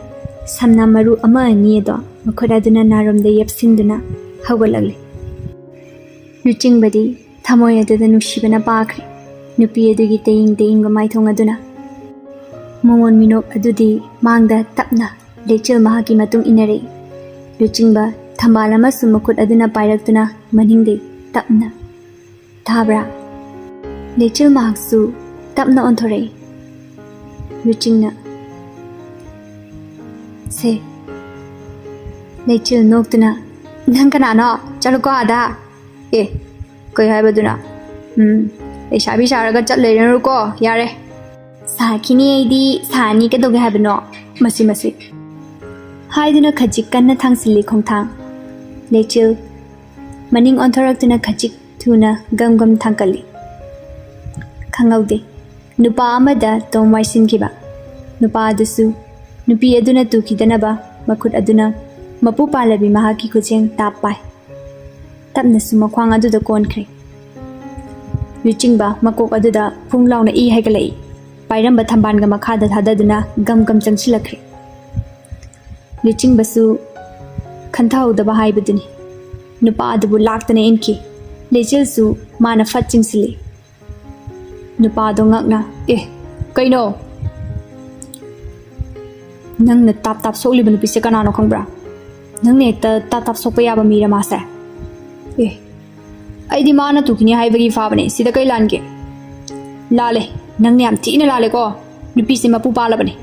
ꯁꯝꯅꯥ ꯃꯔꯨ ꯑꯃ ꯑꯅꯤ ꯑꯗꯣ ꯃꯈꯨꯠ ꯑꯗꯨꯅ ꯅꯥꯔꯣꯝꯗ ꯌꯦꯞꯁꯤꯟꯗꯨꯅ ꯍꯧꯒꯠꯂꯛꯂꯤ꯫ ꯂꯨꯆꯤꯡꯕꯗꯤ ꯊꯃꯣꯏ ꯑꯗꯨꯗ ꯅꯨꯡꯁꯤꯕꯅ ꯄꯥꯈ꯭ꯔꯦ꯫ ꯅꯨꯄꯤ ꯑꯗꯨꯒꯤ ꯇꯌꯦꯡ ꯇꯌꯦꯡꯕ ꯃꯥꯏꯊꯣꯡ ꯑꯗꯨꯅ꯫ ꯃꯉꯣꯟ ꯃꯤꯅꯣꯛ ꯑꯗꯨꯗꯤ ꯃꯥꯡꯗ ꯇꯞꯅ ꯂꯩꯆꯤꯜ ꯃꯍꯥꯛꯀꯤ ꯃꯇꯨꯡ ꯏꯟꯅꯔꯛꯏ꯫ ꯂꯨꯆꯤꯡꯕ ꯊꯝꯕꯥꯜ ꯑꯃꯁꯨ ꯃꯈꯨꯠ ꯑꯗꯨꯅ ꯄꯥꯏꯔꯛꯇꯨꯅ ꯃꯅꯤꯡꯗꯩ ꯇꯞꯅ ꯊꯥꯕ꯭ꯔꯥ? ꯂꯩꯆꯤꯜ ꯃꯍꯥꯛꯁꯨ ꯇꯞꯅ ꯑꯣꯟꯊꯣꯔꯛꯏ꯫ ꯂꯨꯆꯤꯡꯅ, "ꯁꯦ꯫" ꯂꯩꯆꯤꯜ ꯅꯣꯛꯇꯨꯅ, "ꯅꯪ ꯀꯅꯥꯅꯣ? ꯆꯠꯂꯨꯀꯣ ꯑꯥꯗ!" "ꯑꯦ, ꯀꯩ ꯍꯥꯏꯕꯗꯨꯅ? ꯎꯝ, ꯂꯩꯁꯥꯕꯤ ꯁꯥꯔꯒ ꯆꯠ ꯂꯩꯔꯅꯨꯀꯣ, ꯌꯥꯔꯦ꯫ ꯁꯥꯈꯤꯅꯤ ꯑꯩꯗꯤ, ꯁꯥꯅꯤ, ꯀꯩꯗꯧꯒꯦ ꯍꯥꯏꯕꯅꯣ? ꯃꯁꯤ, ꯃꯁꯤ!" ꯍꯥꯏꯗꯨꯅ ꯈꯖꯤꯛ ꯀꯟꯅ ꯊꯥꯡꯁꯤꯜꯂꯤ ꯈꯣꯡꯊꯥꯡ꯫ ꯂꯩꯆꯤꯜ ꯃꯅꯤꯡ ꯑꯣꯟꯊꯣꯔꯛꯇꯨꯅ ꯈꯖꯤꯛ ꯊꯨꯅ ꯒꯝ ꯒꯝ ꯊꯥꯡꯀꯠꯂꯤ꯫ ꯈꯪꯍꯧꯗꯦ꯫ ꯅꯨꯄꯥ ꯑꯃꯗ ꯇꯣꯝ ꯋꯥꯏꯁꯤꯟꯈꯤꯕ꯫ ꯅꯨꯄꯥ ꯑꯗꯨꯁꯨ ꯅꯨꯄꯤ ꯑꯗꯨꯅ ꯇꯨꯈꯤꯗꯅꯕ ꯃꯈꯨꯠ ꯑꯗꯨꯅ ꯃꯄꯨ ꯄꯥꯜꯂꯕꯤ ꯃꯍꯥꯛꯀꯤ ꯈꯨꯠꯁꯦꯡ ꯇꯥꯞ ꯄꯥꯏ꯫ ꯇꯞꯅꯁꯨ ꯃꯈ꯭ꯋꯥꯡ ꯑꯗꯨꯗ ꯀꯣꯟꯈ꯭ꯔꯦ꯫ ꯂꯨꯆꯤꯡꯕ ꯃꯀꯣꯛ ꯑꯗꯨꯗ ꯐꯨꯡ ꯂꯥꯎꯅ ꯏ ꯍꯥꯏꯒꯠꯂꯛꯏ꯫ ꯄꯥꯏꯔꯝꯕ ꯊꯝꯕꯥꯜꯒ ꯃꯈꯥꯗ ꯊꯥꯗꯗꯨꯅ ꯒꯝ ꯒꯝ ꯆꯪꯁꯤꯜꯂꯛꯈ꯭ꯔꯦ꯫ ꯂꯨꯆꯤꯡꯕꯁꯨ ꯈꯟꯊꯍꯧꯗꯕ ꯍꯥꯏꯕꯗꯨꯅꯤ꯫ ꯅꯨꯄꯥ ꯑꯗꯨꯕꯨ ꯂꯥꯛꯇꯅ ꯏꯟꯈꯤ꯫ ꯂꯩꯆꯤꯜꯁꯨ ꯃꯥꯅ ꯐꯠ ꯆꯤꯡꯁꯤꯜꯂꯤ꯫ ꯅꯨꯄꯥꯗꯣ ꯉꯛꯅ, "ꯑꯦ, ꯀꯩꯅꯣ? ꯅꯪꯅ ꯇꯥꯞ ꯇꯥꯞ ꯁꯣꯛꯂꯤꯕ ꯅꯨꯄꯤꯁꯦ ꯀꯅꯥꯅꯣ ꯈꯪꯕ꯭ꯔꯥ? ꯅꯪꯅ ꯍꯦꯛꯇ ꯇꯥꯞ ꯇꯥꯞ ꯁꯣꯛꯄ ꯌꯥꯕ ꯃꯤꯔ ꯃꯥꯁꯦ? ꯑꯦ, ꯑꯩꯗꯤ ꯃꯥꯅ ꯇꯨꯈꯤꯅꯤ ꯍꯥꯏꯕꯒꯤ ꯐꯥꯕꯅꯦ꯫ ꯁꯤꯗ ꯀꯩ ꯂꯥꯟꯒꯦ?" "ꯂꯥꯜꯂꯦ꯫ ꯅꯪꯅ ꯌꯥꯝ ꯊꯤꯅ ꯂꯥꯜꯂꯦꯀꯣ꯫ ꯅꯨꯄꯤꯁꯦ ꯃꯄꯨ ꯄꯥꯜꯂꯕꯅꯦ꯫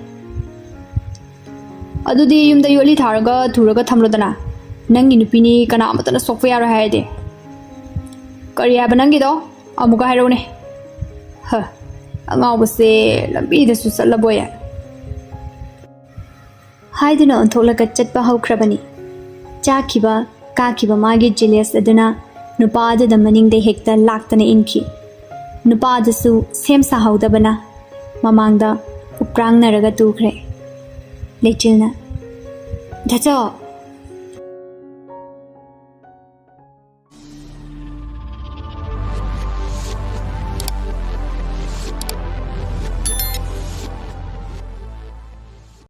ꯑꯗꯨꯗꯤ ꯌꯨꯝꯗ ꯌꯣꯠꯂꯤ ꯊꯥꯔꯒ ꯊꯨꯔꯒ ꯊꯝꯂꯣꯗꯅ꯫ ꯅꯪꯒꯤ ꯅꯨꯄꯤꯅꯤ, ꯀꯅꯥ ꯑꯃꯠꯇꯅ ꯁꯣꯛꯄ ꯌꯥꯔꯣꯏ ꯍꯥꯏꯔꯗꯤ꯫" "ꯀꯔꯤ ꯍꯥꯏꯕ ꯅꯪꯒꯤꯗꯣ? ꯑꯃꯨꯛꯀ ꯍꯥꯏꯔꯛꯎꯅꯦ꯫" "ꯍ, ꯑꯉꯥꯎꯕꯁꯦ ꯂꯝꯕꯤꯗꯁꯨ ꯆꯠꯂꯕꯣꯌꯦ?" ꯍꯥꯏꯗꯨꯅ ꯑꯣꯟꯊꯣꯛꯂꯒ ꯆꯠꯄ ꯍꯧꯈ꯭ꯔꯕꯅꯤ꯫ ꯆꯥꯈꯤꯕ, ꯀꯥꯈꯤꯕ ꯃꯥꯒꯤ ꯖꯤꯂꯦꯁ ꯑꯗꯨꯅ ꯅꯨꯄꯥ ꯑꯗꯨꯗ ꯃꯅꯤꯡꯗ ꯍꯦꯛꯇ ꯂꯥꯛꯇꯅ ꯏꯟꯈꯤ꯫ ꯅꯨꯄꯥ ꯑꯗꯨꯁꯨ ꯁꯦꯝ ꯁꯥꯍꯧꯗꯕꯅ ꯃꯃꯥꯡꯗ ꯎꯞꯀ꯭ꯔꯥꯡꯅꯔꯒ ꯇꯨꯈ꯭ꯔꯦ꯫ ꯂꯩꯆꯤꯜꯅ, "ꯗꯥꯆꯧ,